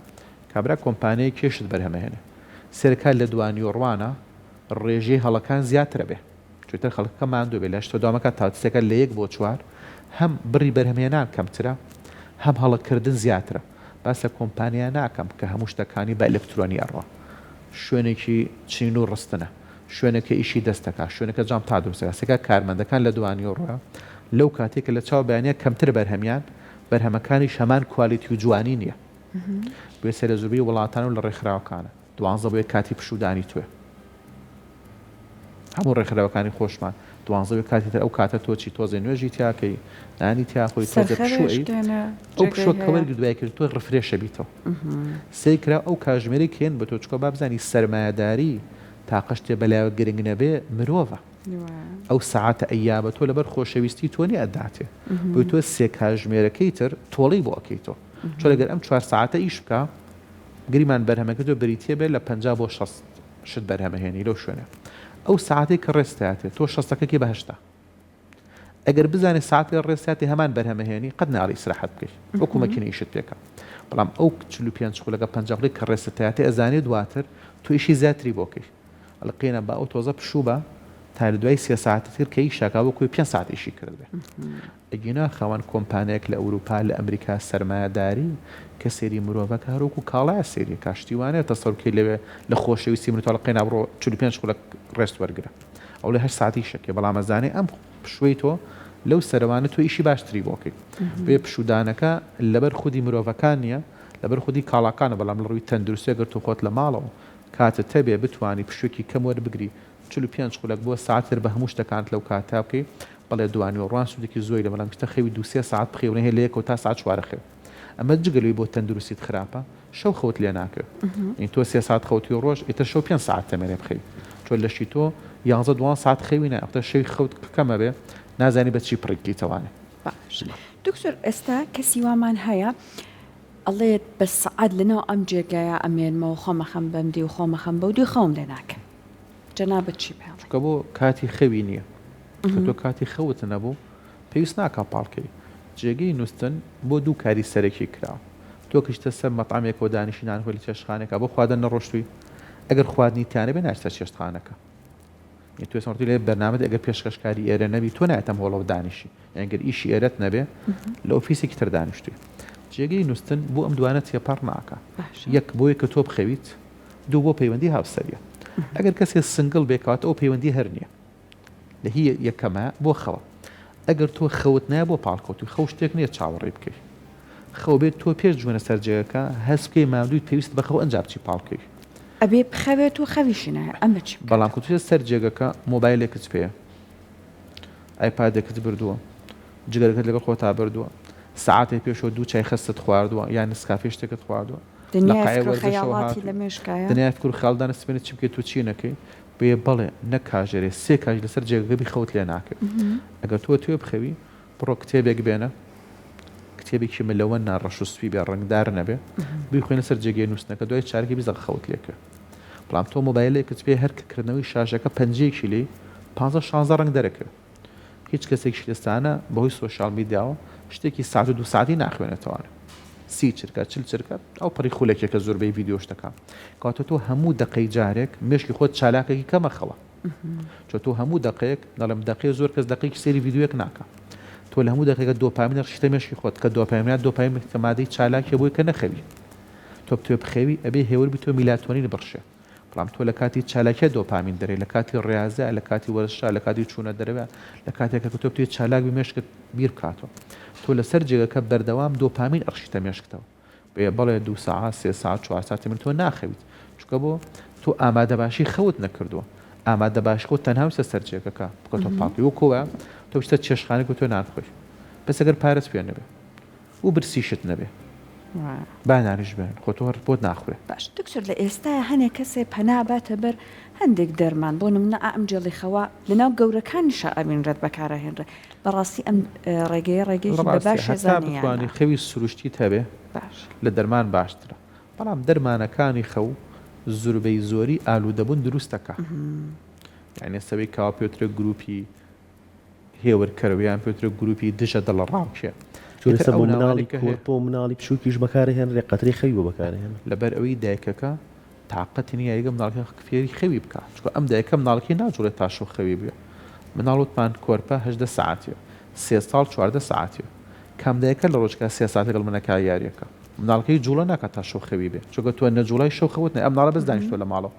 کابرا کۆمپانیای کێشت بەرهەمەهێنێ سەیرکە لە دوانیوەڕوانە ڕێژەی هەڵەکان زیاترە بێ چونتر خەڵکەکە ماندوو بێ لە هەشتەوە دەوامەکە تا سێکە لە یەک بۆ چوار هەم بڕی بەرهەمهێنان کەمترە هەم هەڵەکردن زیاترە باس لە کۆمپانیا ناکەم کە هەموو شتەکانی بە ئەلکترۆنی ئەڕوا شوێنێکی چنین و ڕستنە شوێنەکە ئیشی دەستەکە شوێنەکە جام تا دروستەکە سێکە کارمەندەکان لە دوانیوەڕۆیە لەو کاتێک کە لە چاو بەیانە کەمتر بەرهەمیان بەرهەمەکانیش هەمان quality و جوانی نییە بۆیە سەرە زۆربەی وڵاتان و لە ڕێکخراوەکانە دوانزە بۆیە کاتی پشوودانی تۆیە هەموو ڕێکخراوەکانی خۆشمان دوانزە بۆیە کاتی تر ئەو کاتە تۆ چی تۆزێ نوێژی تیاکەی نانی تیا خۆی تۆزێ پشووی ئەو پشووە کە وەرگرت دوای کرد تۆ refresh ە بیتەوە سەیر کرا ئەو کاژمێرەی کێن بە تۆ چکۆ با بزانی سەرمایەداری تاقە شتێ بەلایەوە گرنگ نەبێ مرۆڤە ئەو سەعاتە ئەیا بە تۆ لەبەر خۆشەویستی تۆ نیە ئەداتێ بۆی تۆ سێ کاژمێرەکەی تر تۆڵەی بۆ ئەکەیتەوە چۆن ئەگەر ئەم چوار سەعاتە ئیش بکا گریمان بەرهەمەکە تۆ بریتیە بێت لە 50 بۆ 60 شت بەرهەمەهێنی لەو شوێنە ئەو سەعاتەی کە ڕێستاتێ تۆ شەستەکەکی بە هەشتا ئەگەر بزانێ ساعتێ ڕێستاتێ هەمان بەرهەمەهێنی قەت ناڵی ئیسراحەت بکەی وەکو مەکینە ئیشت پێکە بەڵام ئەو 45 خولەکە 50 خولەک کە ڕێستاتێ ئەزانێ دواتر تۆ ئیشی زیاتری بۆ کەی ئەڵقینە با ئەو تۆزە پشوو بە تا لە دوای سێ ساعتی تر کە ئیشەکە وەکوی پێنج ساعت ئیشی کرد بێ ئەگینا خاوەن کۆمپانیایەک لە ئەوروپا لە ئەمریکا سەرمایەداری کە سەیری مرۆڤەکە هەر وەکو کاڵایە سەیری ئەکا شتی وا نیە تەسەور بکەی لەوێ لە خۆشەویستی من و تۆ ئەڵێ قەینا بڕۆ 45 خولەک rest وەرگرە ئەوڵێ هەشت ساعت ئیشەکەی بەڵام ئەزانێ ئەم پشوەی تۆ لەو سەرەوانە تۆ ئیشی باشتری بۆ کەی بۆیە پشوودانەکە لەبەر خودی مرۆڤەکان نیە لەبەر خودی کاڵاکانە بەڵام لە ڕووی تەندروستی ئەگەر تۆ خۆت لە ماڵەوە کاتت هەبێ بتوانی پشووێکی کەم وەربگری 45 خولەک بۆ سەعات تر بە هەموو شتەکانت لەو کاتە بکەی بەڵێ دوانیوەڕوان سوودێکی زۆری لە بەڵام کچە خەوی دوو سێ سەعات بخەوی هەیە لە یەکەوە تا سەعات چوارە خەوی ئەمە جگە لەوەی بۆ تەندروستیت خراپە شەو خەوت لێ ناکەوێ یعنی تۆ سێ سەعات خەوتوی ڕۆژ ئیتر شەو پێنج سەعات تەمێنێ بخەوی چۆن لەشی تۆ یانزە دوان سەعات خەوی نا ئەختە شەوی خەوت کەمە بێ نازانی بە چی پڕی بکەیتەوانێ. باش دکتۆر ئێستا کەسی وامان هەیە ئەڵێت بە سەعات لەناو ئەم جێگایە ئەمێنمەوە خۆم ئەخەم بەم دیو خۆم ئەخەم بەو دیو خەوم لێ ناکەوێ جەنابت چی پێ ئەڵێی؟ چونکە بۆ کاتی خەوی نییە کە تۆ کاتی خەوت نەبوو پێویست ناکا پاڵکەی. جێگەی نوستن بۆ دوو کاری سەرەکی کراوە. تۆ کە چیتە سەر مەتعەمێکەوە دانیشی نان خۆی لە چێشتخانەیەکا بۆ خواردن نەڕۆشتووی؟ ئەگەر خواردنی تیا نەبێ ناچیتە چێشتخانەکە. یانی تۆ ئێستا ڕۆیی لێ بەرنامەت ئەگەر پێشکەشکاری ئێرە نەبی تۆ نایەتە ئەم هۆڵەوە دانیشی. یان گەر ئیشی ئێرەت نەبێ لە ئۆفیسێکی تر دانیشتووی. جێگەی نوستن بۆ ئەم دوانە تێپەڕ ناکا. یەک بۆیە کە تۆ بخەویت، دوو بۆ پەیوەندی هاوسەریە. ئەگەر کەسێ single بێ کەواتە ئەو پەیوەندی هەر نییە. لە هی یەکەمە بۆ خەوە. ئەگەر تۆ خەوت نایە بۆ پاڵکەوتووی. خەو شتێک نییە چاوەڕێی بکەی. خەو بێت تۆ پێش جوونە سەر جێگەکە هەست بکەی ماندوویت پێویستت بە خەوە ئەنجا بچی پاڵکەوی. ئەبێ بخەوێت و خەویشی نایە ئەمە چی بکات؟ بەڵام کە چوویتە سەر جێگەکە مۆبایلێکت پێیە ئایپادێکت بردووە جگەرەکەت لەگەڵ خۆتا بردووە سەعاتێک پێشەوە دوو چای خەستت خواردووە یان نسکافێ شتێکت خواردووە لە دنیای قایە فکر و وەرزشەوە خەیاڵاتی لە هاتووی مێشکایە. دنیای فکر و خەیاڵ دانەسپێنێ چی بکەیت و چی نەکەی بۆیە بەڵێ نەک کاژێرێ سێ کاژ لەسەر جێگەکە بی خەوت لێ ناکەوێ ئەگەر تۆ ئەتەوێ بخەوی بڕۆ کتێبێک بێنە کتێبێکی ملەوەن نا ڕەش و سپی بێ ڕەنگدار نەبێ بیخوێنە سەر جێگەی نووسنەکە دوای چارەکی 20 دەقە خەوت لێکەوێ بەڵام تۆ مۆبایلێکت پێ هەر کە کردنەوەی شاشەکە پەنجەیەکی لێی پانزە شانزە ڕەنگ دەرەکەوێ هیچ کەسێکیش ئێستانە بەهۆی social media وە شتێکی سات و دوو ساتی ناخوێنێتەوە سی چرکە چل چرکە ئەو پەڕی خولەکێکە زۆربەی ڤیدیۆ شتەکان کەواتە تۆ هەموو دەقەی جارێک مێشکی خۆت چالاکێکی کەمە خەوە چۆ تۆ هەموو دەقەیەک دەڵێم دەقەیە زۆر کەس دەقەیەکی سەیری ڤیدیۆیەک ناکا تۆ لە هەموو دەقێکە دۆپامین ڕشیتە مێشکی خۆت کە دۆپامینات دۆپامین کە مادەی چالاکیە بۆی کە نەخەوی تۆ بتوێ بخەوی ئەبێ هێور بی تۆ میلاتۆنین بڕشێ بەڵام تۆ لە کاتی چالاکیە دۆپامین دەرێ لە کاتی ڕیازە لە کاتی وەرزشا لە کاتی چوونە دەرەوە لە کاتێکە کە تۆ بتوێ چالاک بی مێشکت بیر بکاتەوە تۆ لەسەر جێگەکە بەردەوام دۆپامین ئەڕشیتە مێشکتەوە. بێ بەڵێ دوو سەعات سێ سەعات چوار ساعتی من تۆ ناخەویت چونکە بۆ تۆ ئامادەباشی خەوت نەکردووە ئامادەباشی خۆت تەنها بچتە سەر جێگەکە بکە تۆ پاڵپی وەکو وایە تۆ بچتە چێشتخانەیەک و تۆ نان بخۆی بەس ئەگەر پارەت پێ نەبێ و برسیشت نەبێ با نانیش بێنن خۆ تۆ هەر بۆت ناخورێ. باش دکتۆر لە ئێستایا هەنێ کەسێ پەنا باتە بەر هەندێک دەرمان بۆ نمونە ئا ئەم جێڵی خەوە لەناو گەورەکانیشا ئەبینرێت بەکارئەهێنرێ بەڕاستی ئەم ڕێگەیە ڕێگەیەکی بە لەڕاستیا باشێ هەتا زانی یان بتوانی نا؟ خەوی سروشتیت هەبێ باش. لە دەرمان باشترە بەڵام دەرمانەکانی خەو زوربەی زۆری ئالوودەبوون دروست دەکا یانی ئێستا کاوە پێوترێ گروپی هێورکەرەوە یان پێوترێ گروپی دژە دڵەڕاوکێ چۆن ئیتر ئێستا ئەو بۆ ناوانەی مناڵی کە هەیە کۆرپە و مناڵی بچووکیش بەکارهێنرێ قەترەی خەوی بۆ بەکارهێنن. لەبەر ئەوەی دایکەکە تاقەتی نیە یاریگە مناڵەکەی فێری خەوی بکا چونکە ئەم دایکە مناڵەکەی ناجوڵێ تا شەو خەوی بوێ مناڵ وتمان کۆرپە 18 سەعاتیە سێ ساڵ 14 سەعاتیە کام دایکە لە ڕۆژێکا سێ ساعت لەگەڵ منەکا یاریەکا مناڵەکەی جوڵە ناکا تا شەو خەوی بێ چونکە تۆ نەجوڵای شەو خەوت نایە ئەم مناڵە بەس دانیشتوە لە ماڵەوە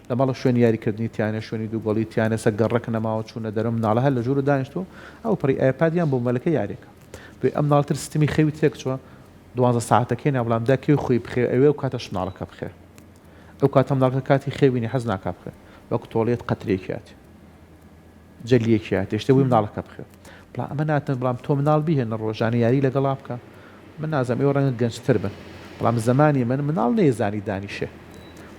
لە ماڵە شوێنی یاری کردنی تیانە شوێنی دووگۆڵی تیانە سە گەڕەک نەماوە چوونە دەرەوە مناڵە هەر لە ژوورە دانیشتوە ئەو پڕی ئایپاد یان بۆ مەلەکە یاریەکا بۆیە ئەم مناڵە تر سیستمی خەوی تێک چوە دوانزە سەعاتەکەی نا بەڵام دا کەی خۆی بخەوێ ئەوێ ئەو کاتەش مناڵەکە بخەوێ ئەو کاتە مناڵەکە کاتی خەوی نیە حەز ناکا بخەوێ وەک تۆڵیەت قەترێکی هاتێ جەلیەکی هاتێ شتێ بووی مناڵەکە بخەوێ بەڵام ئەمە ناتن بەڵام تۆ مناڵ بیهێنە ڕۆژانە یاری لەگەڵا بکە من نازانم ئێوە ڕەنگە گەنجتر بن بەڵام زەمانی من مناڵ نەیزانی دانیشێ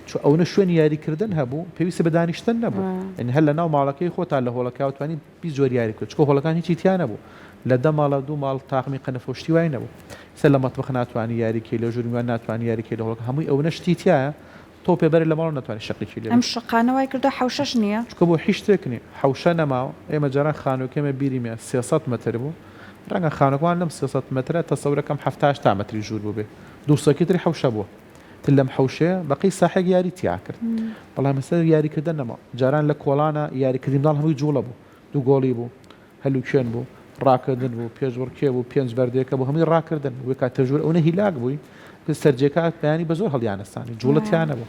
چۆ ئەونە شوێنی یاریکردن هەبوو پێویستی بە دانیشتن نەبوو یعنی هەر لە ناو ماڵەکەی خۆتا لە هۆڵەکە توانی 20 جۆر یاری بکە چکە هۆڵەکان هیچی تیا نەبوو لە دە ماڵە دوو ماڵ تاقمی قەنەفە و شتی وای نەبوو ئێستا لە مەتبەخ ناتوانی یاری کەی لە ژووری میوان ناتوانی یاری کەی لە هۆڵەکە هەمووی ئەونە شتی تیایە تۆ پێ بەرێ لە ماڵەوە ناتوانی شەقێکی لێ ئەم بکەی. شەقانە وای کردووە حەوشەش نییە. چونکە بۆ هیچ شتێک نییە حەوشە نەماوە ئێمە جاران خانووەکەی ئێمە بیرم یە 300 مەتر بوو ڕەنگە خانووەکەمان لەم 300 مەترە تەسەورەکەم حەفتا هەشتا مەتری ژوور بووبێ دووسەکی تری حەوشە بووە تر لەم حەوشەیە بەقەی ساحێک یاری تیا کرد بەڵام ئێستا یاریکردن نەما جاران لە کۆڵانە یاریکردنی مناڵ هەمووی جوڵە بوو دوو گۆڵی بوو هەلوکێن بوو ڕاکردن بوو پێشبڕکێ بوو پێنج بەردێکە بوو هەمووی ڕاکردن بوو کاتە ژوور ئەونە هیلاک بووی سەرجێکە بەیانی بە زۆر هەڵیانەسانی جوڵە تیا نەبوو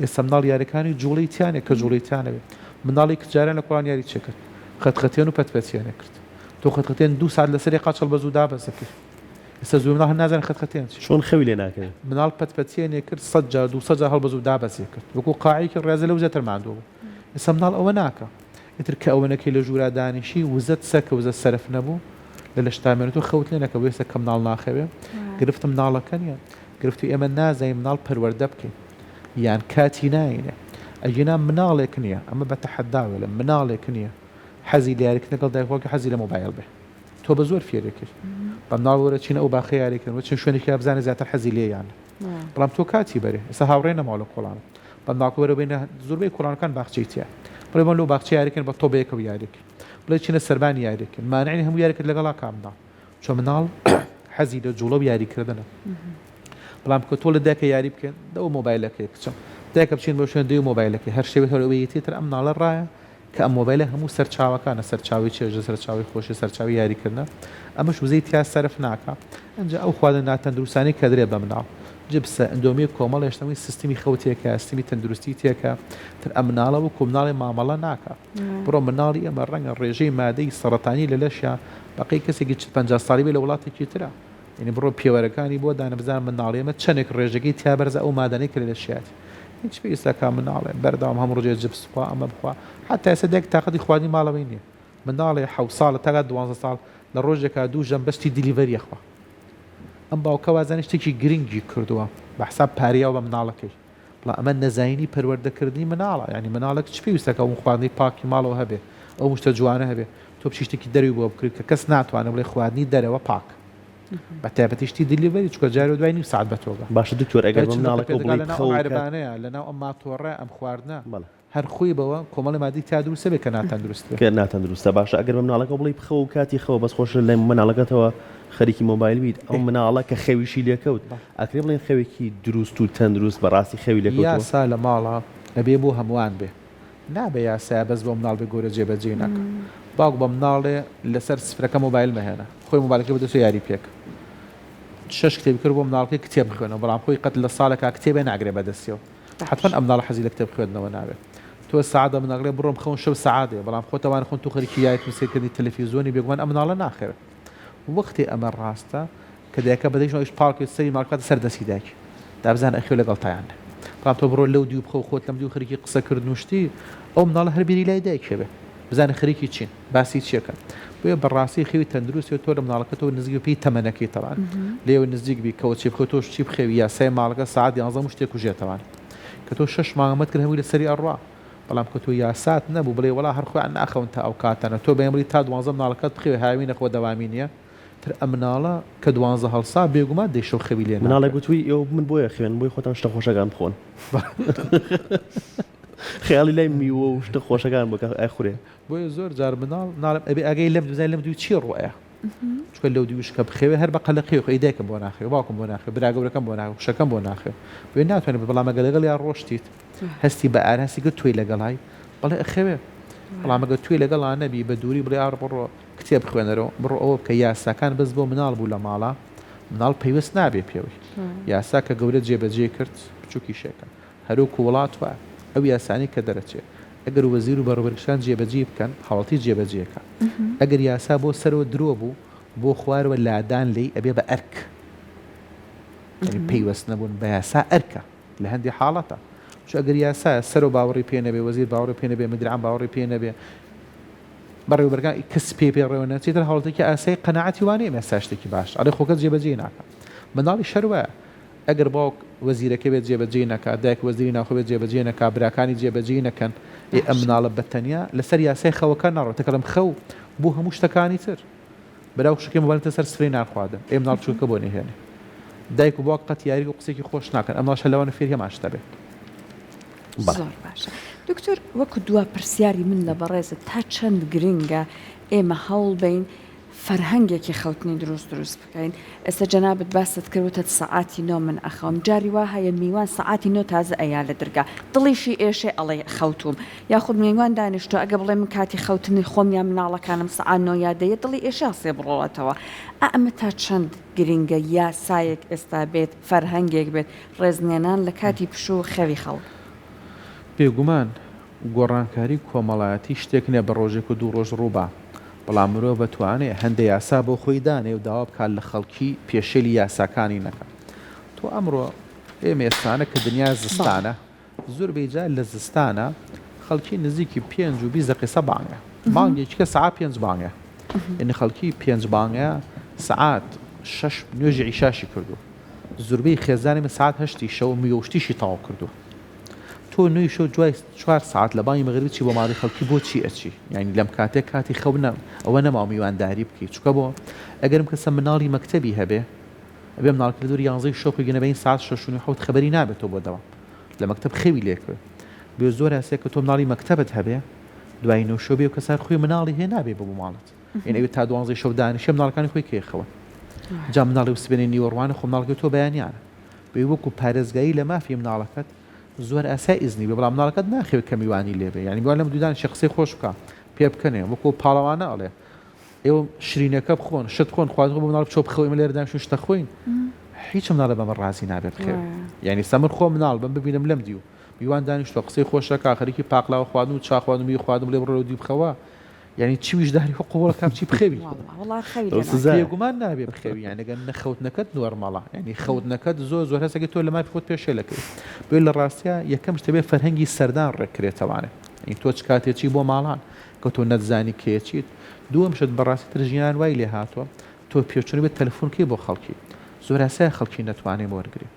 ئێستا مناڵ یاریەکانی جوڵەی تیانە کە جوڵەی تیانەبێ مناڵی کە جاران لە کۆڵان یاری چێ کرد خەتخەتێن و پەتپەتێنێ کرد تۆ خەتخەتێن دوو سات لەسەر یەک قاچ هەڵبەز و دابەزەکرد ئێستا زۆر مناڵ هەر نازانێ خەتخەتێن چیە. چۆن خەوی لێ ناکەوێ؟ مناڵ پەتپەتێنێ کرد سەت جار دووسەد جار هەڵبەز و دابەزێ کرد وەکوو قاعێکی ڕێزە لەو زیاتر ماندوو بوو ئێستا مناڵ ئەوە ناکا ئیتر کە ئەوە نەکەی لە ژوورا دانیشی وزەت سەر کە وزەت سەرف نەبوو لە لەشتا مێنێتەوە خەوت لێ نەکەوێ ئێستا کە مناڵ ناخەوێ گرفت مناڵەکە نیە گرفتی ئێمە نازانین مناڵ پەروەردە بکەین یان کاتی ناینێ ئەگینا مناڵێک نیە ئەمە بە تەحەدا وێلم مناڵێک نیە حەزی لە یاریکردن لەگەڵ دایک و باوکی حەزی لە مۆبایل بێ تۆ بە زۆر فێرێ کرد بە مناڵ وەرە چینە ئەو باخە یاریکردن وە چین شوێنێکی بزانێ زیاتر حەزی لێ یان بەڵام تۆ کاتی بەرێ ئێستا هاوڕێ نەماوە لە کۆڵان بە مناڵکە وەرە بینە زۆربەی کۆڵانەکان باخچەی تیا بڵێ بۆن لەو باخچە یاریکردن بە تۆ بەیەکەوە یاریکرد بڵێ چینە سەربانی یاریکرد مانعی هەموو یاریکرد لەگەڵا کا مناڵ چۆ مناڵ حەزی لە جوڵە و یاریکردنە بەڵام کە تۆ لە دایکە یاری بکەن دەو مۆبایلەکەی کچم دایکە بچین بۆ شوێن دەی مۆبایلەکەی هەر شێوەی هەر تر ئەم مناڵە ڕایە کە ئەم مۆبایلە هەموو سەرچاوەکانە، سەرچاوەی چێژە، سەرچاوەی خۆشیە، سەرچاوەی یاریکردنە، ئەمەش وزەی تیا سەرف ناکا، ئینجا ئەو خواردنە ناتەندروستانەی کە درێ بە مناڵ، جبسە، ئندۆمیە کۆمەڵێ شت هەمووی سیستمی خەو تێکە، سیستمی تەندروستی تێکە، تر ئەم مناڵە وەکو مناڵێ مامەڵە ناکا، بڕۆ مناڵی ئێمە ڕەنگە ڕێژەی مادەی سەڕەتانی لە لەشیا بەقەی کەسێکی 40 50 ساڵی بێ لە وڵاتێکی ترا، یانی بڕۆ پێوەرەکانی بۆ دانە بزانە منداڵی ئێمە چەنێک ڕێژەکەی تیا بەرزە ئەو مادانەی کە لە لەشیایەتی هیچ پێویست ناکا منداڵێ بەردەوام هەموو ڕۆژێ جپس بخوا ئەمە بخوا حەتا ئێستا دایک تاقەتی خواردنی ماڵەوەی نییە منداڵێ حەوت ساڵە تا گات دوانزە ساڵ لە ڕۆژێکا دوو ژەم بەشتی delivery ئەخوا ئەم باوکە وازانێ شتێکی گرنگی کردووە بە حساب پارەیەوە بە منداڵەکەی بەڵام ئەمە نەزانینی پەروەردەکردنی مناڵە یانی مناڵێک چ پێویستە کە ئەو خواردنەی پاکی ماڵەوە هەبێ ئەو شتە جوانە هەبێ تۆ بچی شتێکی دەروی بۆ بکڕی کە کەس ناتوانێ بڵێ خواردنی دەرەوە پاک بە تایبەتی شتی delivery چونکە جارێ دوای نیو سەعات بە تۆگە باشە دکتۆر ئەگەر دوای بە چ دەقە مناڵەکەو پێدەگا بڵێی لەناو بخەوە ئەم و کات عەرەبانەیە لەناو ئەم ماتۆڕە ئەم خواردنە بەڵێ. هەر خۆی بەوە کۆمەڵی مادەی تیا دروست ئەبێ کە ناتەندروست بێ. کە ناتەندروستە باشە ئەگەر بە مناڵەکەو بڵێی بخەوە و کاتی خەوە بەس خۆش لە مناڵەکەتەوە خەریکی مۆبایل بیت ئەو مناڵە کە خەویشی لێکەوت ئەکرێ بڵێین خەوێکی دروست و تەندروست بەڕاستی خەوی لێکەوتووە؟ یاسا لە ماڵا ئەبێ بۆ هەمووان بێ نابێ یاسایە بەس بۆ مناڵ بێ گەورە جێ بەجێی نەکا باوک بە مناڵێ لەسەر سفرەکە مۆبایل مەهێنە خۆی مۆبایلەکەی بەدەستەوە یاری پێکە شەش کتێبی کرد بۆ مناڵەکەی کتێب بخوێنەوە بەڵام خۆی قەت لە ساڵێکا کتێبێ ناگرێ بەدەستیەوە حەتمەن ئەم مناڵە حەزی لە کتێب خوێندنەوە نابێت تۆ سەعات بە مناڵ بڕۆم خەون شەو سەعات دێ بەڵام خۆت ئەوان خۆن تۆ خەریکی یاریت و سەیرکردنی تەلەفیزۆنی بێگومان ئەم مناڵە ناخەوێت وەختی ئەمە ڕاستە. کە دایکە بەدەیش ئەویش پاڵ کرد سەری ماڵ بکاتە سەر دەستی دایکی تا بزانە ئەخێو لەگەڵ تایان نە بەڵام تۆ بڕۆ لەو دیو بخەو خۆت لەم دیو خەریکی قسە کردن و شتی ئەو مناڵە هەر بیری لای دایکی ئەبێ بزانە خەریکی چین باسی چیەکەن بۆیە بەڕاستی خەوی تەندروستی تۆ لە مناڵەکەتەوە نزیک بی پێی تەمەنەکەی تەبعەن لێوە نزیک بی کەوە چی بخەوی تۆش چی بخەوی یاسای ماڵەکە سەعات یانزە هەموو شتێک کوژێتەوان کە تۆ شەش مانگ ئەمەت کرد هەمووی لەسەری ئەڕوا بەڵام کە تۆ یاسات نەبوو بڵێ وەڵا هەر خۆیان ناخەون تا ئەو کاتانە تۆ بەیان بڵێی تا دوانزە مناڵەکەت بخەوێ هاوینە خۆ دەوامی نیە تر ئەم مناڵە کە دوانزە هەڵسا بێگومان دەی شەو خەوی لێ مناڵێک ناکەوێ. وتوی ئێوە من بۆیە خوێن بۆی خۆتان شتە خۆشەکان بخۆن خەیاڵی لای میوە و شتە خۆشەکان بوو کە ئەخورێ. بۆیە زۆر جار مناڵ ناڵێم ئەبێ ئاگای لەم بزانێ لەم دوو چی ڕوئەیا چونکە لەو دووش کە بخەوێ هەر بە قەلەقی خۆی دایکم بۆ ناخەوێ باوکم بۆ ناخەوێ برا گەورەکەم بۆ ناخەوێ خوشەکەم بۆ ناخەوێ بۆیە ناتوانێ بەڵام ئەگەر لەگەڵیا ڕۆشتیت هەستی بە ئار هەستی کرد تۆی لەگەڵای بەڵێ ئەخەوێ بەڵام ئەگەر تۆی لەگەڵا نەبی بە دووری بڵێ ئاڕ بڕۆ کتێب بخوێنەرەوە بڕۆ ئەوە بکە یاساکان بەس بۆ مناڵ بوو لە ماڵا مناڵ پەیوەست نابێ پێوەی یاسا کە گەورە جێبەجێ کرد بچووکیشێکە هەروەکو وڵات وایە ئەو یاسانەی کە دەرەچێ ئەگەر وەزیر و بەڕێوەبەرگشتان جێبەجێی بکەن هاوڵاتی جێبەجێ کە ئەگەر یاسا بۆ سەرەوە درۆ بوو بۆ خوارەوە لادان لێی ئەبێ بە ئەرک یانی پەیوەست نەبوون بە یاسا ئەرکە لە هەندێ حاڵەتە چو ئەگەر یاسایە سەرەوە باوەڕی پێ نەبێ وەزیر باوەڕی پێ نەبێ مدیر عام باوەڕی پێ نەبێ بەڕێوەبەرەکان کەس پێ پێ ڕێوە نەچێت تر هاوڵاتیەکی ئاسایی قەناعەتی وانەیە ئەم یاسا شتێکی باش ئەڵێ خۆ کەس جێبەجێی ناکا منداڵیش هەر وایە ئەگەر باوک وەزیرەکە بێت جێبەجێی نەکات، دایک وەزیری ناوخۆ بێت جێبەجێی نەکات، براکانی جێبەجێی نەکەن، ئێ ئەم باشە. مناڵە بە تەنیا لەسەر یاسای خەوەکە ناڕۆ، تەکەڵم خەو بۆ هەموو شتەکانی تر. برا و خوشکەکەی مۆبایلتە سەر سفرەی نان خواردن، ئێ مناڵ بچووکەکە بۆ نەیهێنێ. دایک و باوک قەت یاری و قسەیەکی خۆش ناکەن، ئەم مناڵەش هەر لەوانە فێری هەمان شتە بێ. بەڵێ. زۆر باشە دکتۆر وەکو دوا پرسیاری من لە بەڕێزت تا چەند گرنگە ئێمە هەوڵ بەین فەرهەنگێکی خەوتنی دروست دروست بکەین ئێستا جەنابت باست کرد وتت سەعاتی نۆ من ئەخەوم جاری وا هەیە میوان سەعاتی نۆ تازە ئەیا لە درگا دڵیشی ئێشێ ئەڵێ خەوتوم یاخود میوان دانیشتوە ئەگە بڵێ من کاتی خەوتنی خۆم یا مناڵەکانم سەعات نۆ یا دەیە دڵی ئێشێ هەسێ بڕۆڵێتەوە ئا ئەمە تا چەند گرنگە یاسایەک ئێستا بێت فەرهەنگێک بێت ڕێزنێنان لە کاتی پشوو و خەوی خەڵک. بێگومان گۆڕانکاری کۆمەڵایەتی شتێک نیە بە ڕۆژێک و دوو ڕۆژ ڕووبا، بەڵام مرۆڤ ئەتوانێ هەندێ یاسا بۆ خۆی دانێ و داوا بکات لە خەڵکی پێشێلی یاساکانی نەکا. تۆ ئەمڕۆ ئێمە ئێستانە کە دنیا زستانە، زۆربەی جار لە زستانا خەڵکی نزیکی پێنج و 20 دەقیسە بانگە. بانگێکی کە سەعات پێنج بانگە. یعنی خەڵکی پێنج بانگە سەعات شەش نوێژی عیشاشی کردووە. زوربەی خێزانی من سەعات هەشتی شەو میوە و شتیشی تەواو کردووە. تۆ نۆی شەو دوای چوار سەعات لە بانگی مەغریب چی بۆ ماڵی خەڵکی بۆ چی ئەچی یانی لەم کاتێ کاتی خەو نە ئەوە نەماوە میوانداری بکەی چونکە بۆ ئەگەر ئەم کەسە مناڵی مەکتەبی هەبێ ئەبێ مناڵەکە لە دووری یانزەی شەو خۆی گەنە بەین سەعات شەش و نیو حەوت خەبەری نابێتەوە بۆ دەوام لە مەکتەب خەوی لێکەوێ بۆیە زۆر هەسێ کە تۆ مناڵی مەکتەبت هەبێ دوای نۆ شەو بێ و کەسار خۆی مناڵی هەیە نابێ بۆ ماڵت یعنی ئەوێ تا دوانزەی شەو دانیشێ مناڵەکانی خۆی کەی خەون جا مناڵی و سبێنێ نیوەڕوانە خۆ مناڵەکەی تۆ بەیانیانە بێ وەکو پارێزگایی لە مافی مناڵەکەت زۆر ئاسای ئیزنی بێ بەڵام مناڵەکەت ناخەوێ کە میوانی لێ بێ یانی میوان لەم دوودان شێ قسەی خۆش بکا پێ بکەنێ وەکو پاڵەوانە ئەڵێ ئێوە شرینەکە بخۆن شت بخۆن خواردن بۆ مناڵ بچۆ بخەوە ئێمە لێرە دانیشتوین شتە خۆین هیچ مناڵە بەمە ڕازی نابێ بخەوێ یانی سە من خۆ مناڵ بم ببینم لەم دیو میوان دانیشتوە قسەی خۆشەکە خەریکی پاقلاوە خواردن و چا خواردن و میوە خواردن بڵێ بڕۆ لەو دیو بخەوە یانی چ ویژدانی خۆ قبوڵە کام چی بخەوی وەڵا خەوی لێ ناکەم. بێگومان نابێ بخەوی یانی گەر نەخەوتنەکەت نۆرماڵە یانی خەوتنەکەت زۆر زۆر هەستەکەی تۆ لە مافی خۆت پێشێلەکەی بۆیە لە ڕاستیا یەکەم شت دەبێ فەرهەنگی سەردان ڕێککرێتەوانێ یانی تۆ چ کاتێ چی بۆ ماڵان کە تۆ نەتزانی کێ چیت دووەم شت بەڕاستی تر ژیان وای لێ هاتووە تۆ پێچوونە بێت تەلەفۆن کەی بۆ خەڵکی زۆر ئاسایە خەڵکی نەتوانێ وەرگری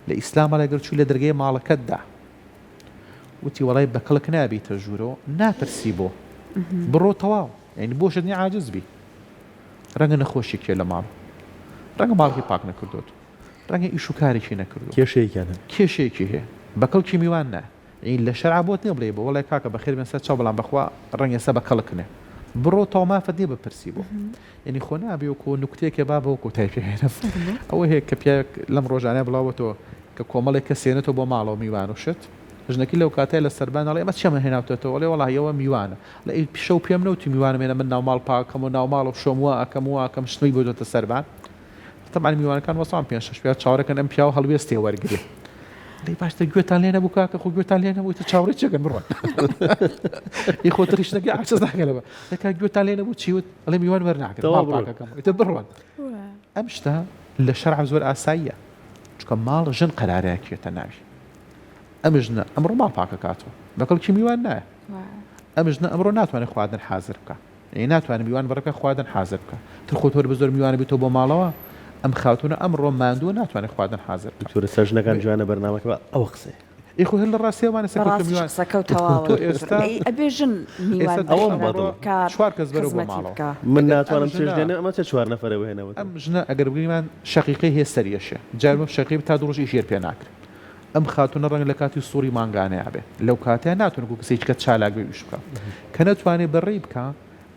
لە ئیسلام ئەڵێ گەر چووی لە دەرگەی ماڵەکەت دا وتی وەڵای بەکەڵک نابیتە ژوورەوە ناپرسی بۆ بڕۆ تەواو یعنی بۆشت نیە عاجز بی ڕەنگە نەخۆشی کێ لە ماڵ ڕەنگە ماڵکی پاک نەکردوت ڕەنگە ئیش و کارێکی نەکردو کێشەیەکیان هەیە کێشەیەکی هەیە بەکەڵکی میوان نا یعنی لە شەرع بۆت نیە بڵێ بۆ وەڵای کاکە بەخێر بێن سەر چاو بەڵام بەخوا ڕەنگە ئێستا بەکەڵک نێ بڕۆ تەواو مافت نیە بپرسی بۆ یعنی خۆ نابێ وەکۆ نوکتەیەکە با بەوە کۆتای پێ هێنم ئەوە هەیە کە پیاوێک لەم ڕۆژانە بڵاوەتەوە کە کۆمەڵێک کەس هێنێتەوە بۆ ماڵەوە میوان و شت، ژنەکەی لەو کاتەیا لە سەربان ئەڵێ ئەمە چیە من هێناوتەتەوە؟ ئەڵێ وەڵاهی ئەوە میوانە. ئەڵێ ئەی شەو پێم نەوتی میوانم هێنا من ناوماڵ پاکەم و ناوماڵ و شۆم وا ئەکەم و وا ئەکەم شتمەی بردۆتە سەربان. تەبعەن میوانەکان وەستاون پێنج شەش پیاو چاوەڕێکەن ئەم پیاوە هەڵوێستێ وەرگرێ. ئەڵێ باشتر گوێتان لێ نەبوو کاکە خۆ گوێتان لێ نەبوو ئیتر چاوەڕێی چی ئەکەن بڕۆن. ئی خۆ تر ژنەکەی عاجز ناکەن لەبەر. ئەڵێ کاک گوێتان لێ نەبوو چی وت؟ ئەڵێ میوان وەرناگرم تەواو ماڵ بڕۆن. پاکەکەم ئیتر بڕۆن. ئەم شتە. لە شەرع زۆر ئاساییە چونکە ماڵ ژن قەرارە کێتە ناوی ئەم ژنە ئەمڕۆ ماڵ پاکەکاتەوە بە کەڵکی میوان نایە ئەم ژنە ئەمڕۆ ناتوانێت خواردن حازر بکە ی ناتوانێت میوان بڕێ خواردن حازر بکە تر خۆ تۆر بە زۆر میوانە بیتەوە بۆ ماڵەوە ئەم خاتونە ئەمڕۆ ماندووە ناتوانێت خواردن حازر بکە. دکتۆر ئێستا ژنەکان جوانە بەرنامەکە بە ئەوە قسەیە. ئێ خۆ هەر لە ڕاستیا وانە سەرکەوتە بەڕاستیش میوان قسەکە و تۆ تەواوە دکتۆر ئێستا ئەی ئەبێ ژن میوان ئێستا تۆ ئەوەم بەخێر بەدڵە. ئەمڕۆ بکا چوار کەس بەرەو بۆ خزمەتی ماڵەوە بکا. من ئەگەر ئەم ناتوانم چێژ ژنە لێنێم ئەمە چە چوار نەفەرە بهێنەوە تۆ. ئەم ژنە ئەگەر بگریمان شەقیقەی هەیە سەری ئەشێ جار بم شەقیقەی تا دوو ڕۆژ ئیشی هەر پێ ناکرێ ئەم خاتوونە ڕەنگە لە کاتی سوڕی مانگانەیا بێ لەو کاتەیا ناتوانێ وەکو کەسێکی کە چالاک بێ ئیش بکا کە نەتوانێ بەڕێی بکا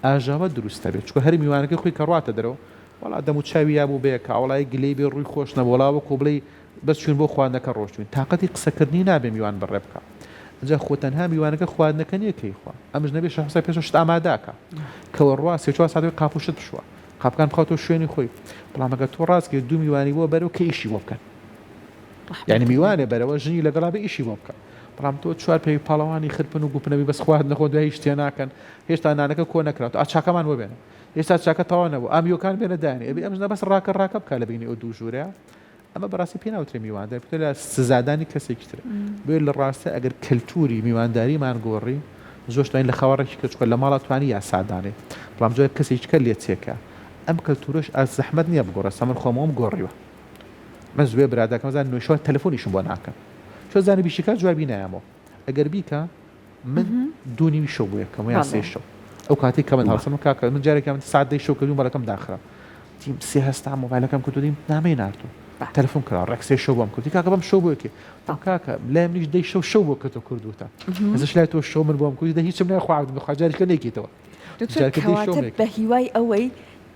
ئاژاوە دروست ئەبێ چونکە هەر میوانەکەی خۆی کە ڕواتە دەرەوە وەڵا دەم و چاوی یابوو بەیەکا وەڵا یەک گلەی بێ ڕووی خۆش نەبوو وەڵا وەکو بڵێی بەس چوین بۆ خواردنەکە ڕۆشتوین تاقەتی قسەکردنی نابێ میوان بەڕێ بکا ئینجا خۆ تەنها میوانەکە خواردنەکە نیە کە ئەیخوا ئەم ژنە بێ شەحسا پێش شت ئاماداکا کەوە ڕوا سێ چوار ساتەوەی قاپ و شت بشوە قاپکان بخاتەوە شوێنی خۆی بەڵام ئەگەر تۆ ڕاست کەی دوو میوانی بۆ بەرەوە کە ئیشی بۆ بکەن یعنی میوانێ بەرەوە ژنی لەگەڵا بێ ئیشی بۆ بکە بەڵام تۆ چوار پێی پاڵەوانی خرپن و گوپنەبی بەس خواردن نەخۆن دوای هیچ تێ ناکەن هێشتا نانەکە کۆ نەکراوە ئا چاکەمان بۆ بێنە هێشتا چاکە تەواو نەبوو ئا میوەکان بێنە دانێ ئەبێ ئەم ژنە بەس ڕاکە ڕاکە بکا لە بینی ئەو دوو ژوورەیە ئەمە بەڕاستی پێ ناوترێ میوانداری پێ لە سزادانی کەسێکی تر بۆیە لە ڕاستە ئەگەر کەلتوری میوانداریمان گۆڕی زۆر توانین لە خەوە ڕێکی کە چونکە لە ماڵا توانی یاسا دانێ بەڵام زۆر کەسێکی کە لێ چێکە ئەم کەلتورەش ئاز زەحمەت نییە بگۆڕێ سا من خۆمەوەم گۆڕیوە من زوێ برادەکەم زان نوێشەوە تەلەفۆنیشم بۆ ناکەن چۆ زانی بیشیکا جوابی نایەمەوە ئەگەر بیکا من دوو نیوی شەو بۆ یەکەم یان سێ شەو ئەو کاتێک کە من هەڵسم کاکە من جارێکیان من ساعت دەی شەو کردم مۆبایلەکەم داخرا تیم سێ هەستا مۆبایلەکەم کردو دیم نامەی ناردوو تەلەفۆن کرا ڕێک سێ شەو بۆم کردی کاکە بەم شەو بۆ یەکێ بەم کاکە لای منیش دەی شەو شەو بۆ کە تۆ کردوتە ئەزش لای تۆ شەو من بۆم کردی دە هیچم نای خوا عەبدم بخوا جارێکە نەیکەیتەوە دکتۆر جارێکە دەی شەو کەواتە نەیکەم. بە هیوای ئەوەی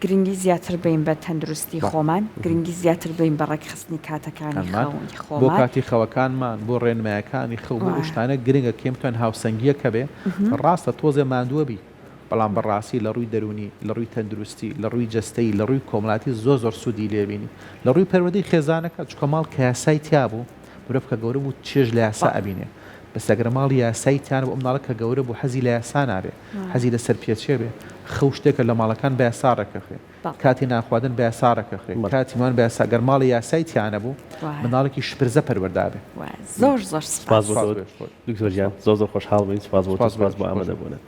گرنگی زیاتر بەین بە تەندروستی خۆمان، گرنگی زیاتر بەین بە ڕێکخستنی کاتەکانی کانمان، خەونی بۆ خۆمان. کاتی خەوەکانمان، بۆ ڕێنمایەکانی خەو، بۆ ئەو شتانە گرنگە کە ئێمە بتوانین هاوسەنگییەک هەبێ، ڕاستە تۆزێ ماندووە بی، بەڵام بە ڕاستی لە ڕووی دەروونی، لە ڕووی تەندروستی، لە ڕووی جەستەیی، لە ڕووی کۆمەڵایەتی زۆر زۆر سوودی لێ بینی. لە ڕووی پەروەردەی خێزانەکە، چونکە ماڵ کە یاسای تیا بوو، مرۆڤ کە گەورە بوو چێژ لە یاسا ئەبینێ. بەس ئەگەر ماڵی یاسای تیا نەبوو، ئەو مناڵە کە گەورە بوو حەزی لە یاسا نابێ، حەزی لە سەرپێچیە بێ. خەو شتێکە لە ماڵەکان بە یاسا ڕێکەخرێ. کاتی نانخواردن بە یاسا ڕێکەخرێ. کاتی مان بە یاسا. گەر ماڵی یاسای تیا نەبوو، مناڵێکی شپرزە پەروەردە ئەبێ. زۆر زۆر سپاس سپاس. بۆ تۆ دکتۆر گیان، زۆر زۆر خۆشحاڵ بووین. سپاس بۆ تۆ، سپاس بۆ ئامادەبوونت.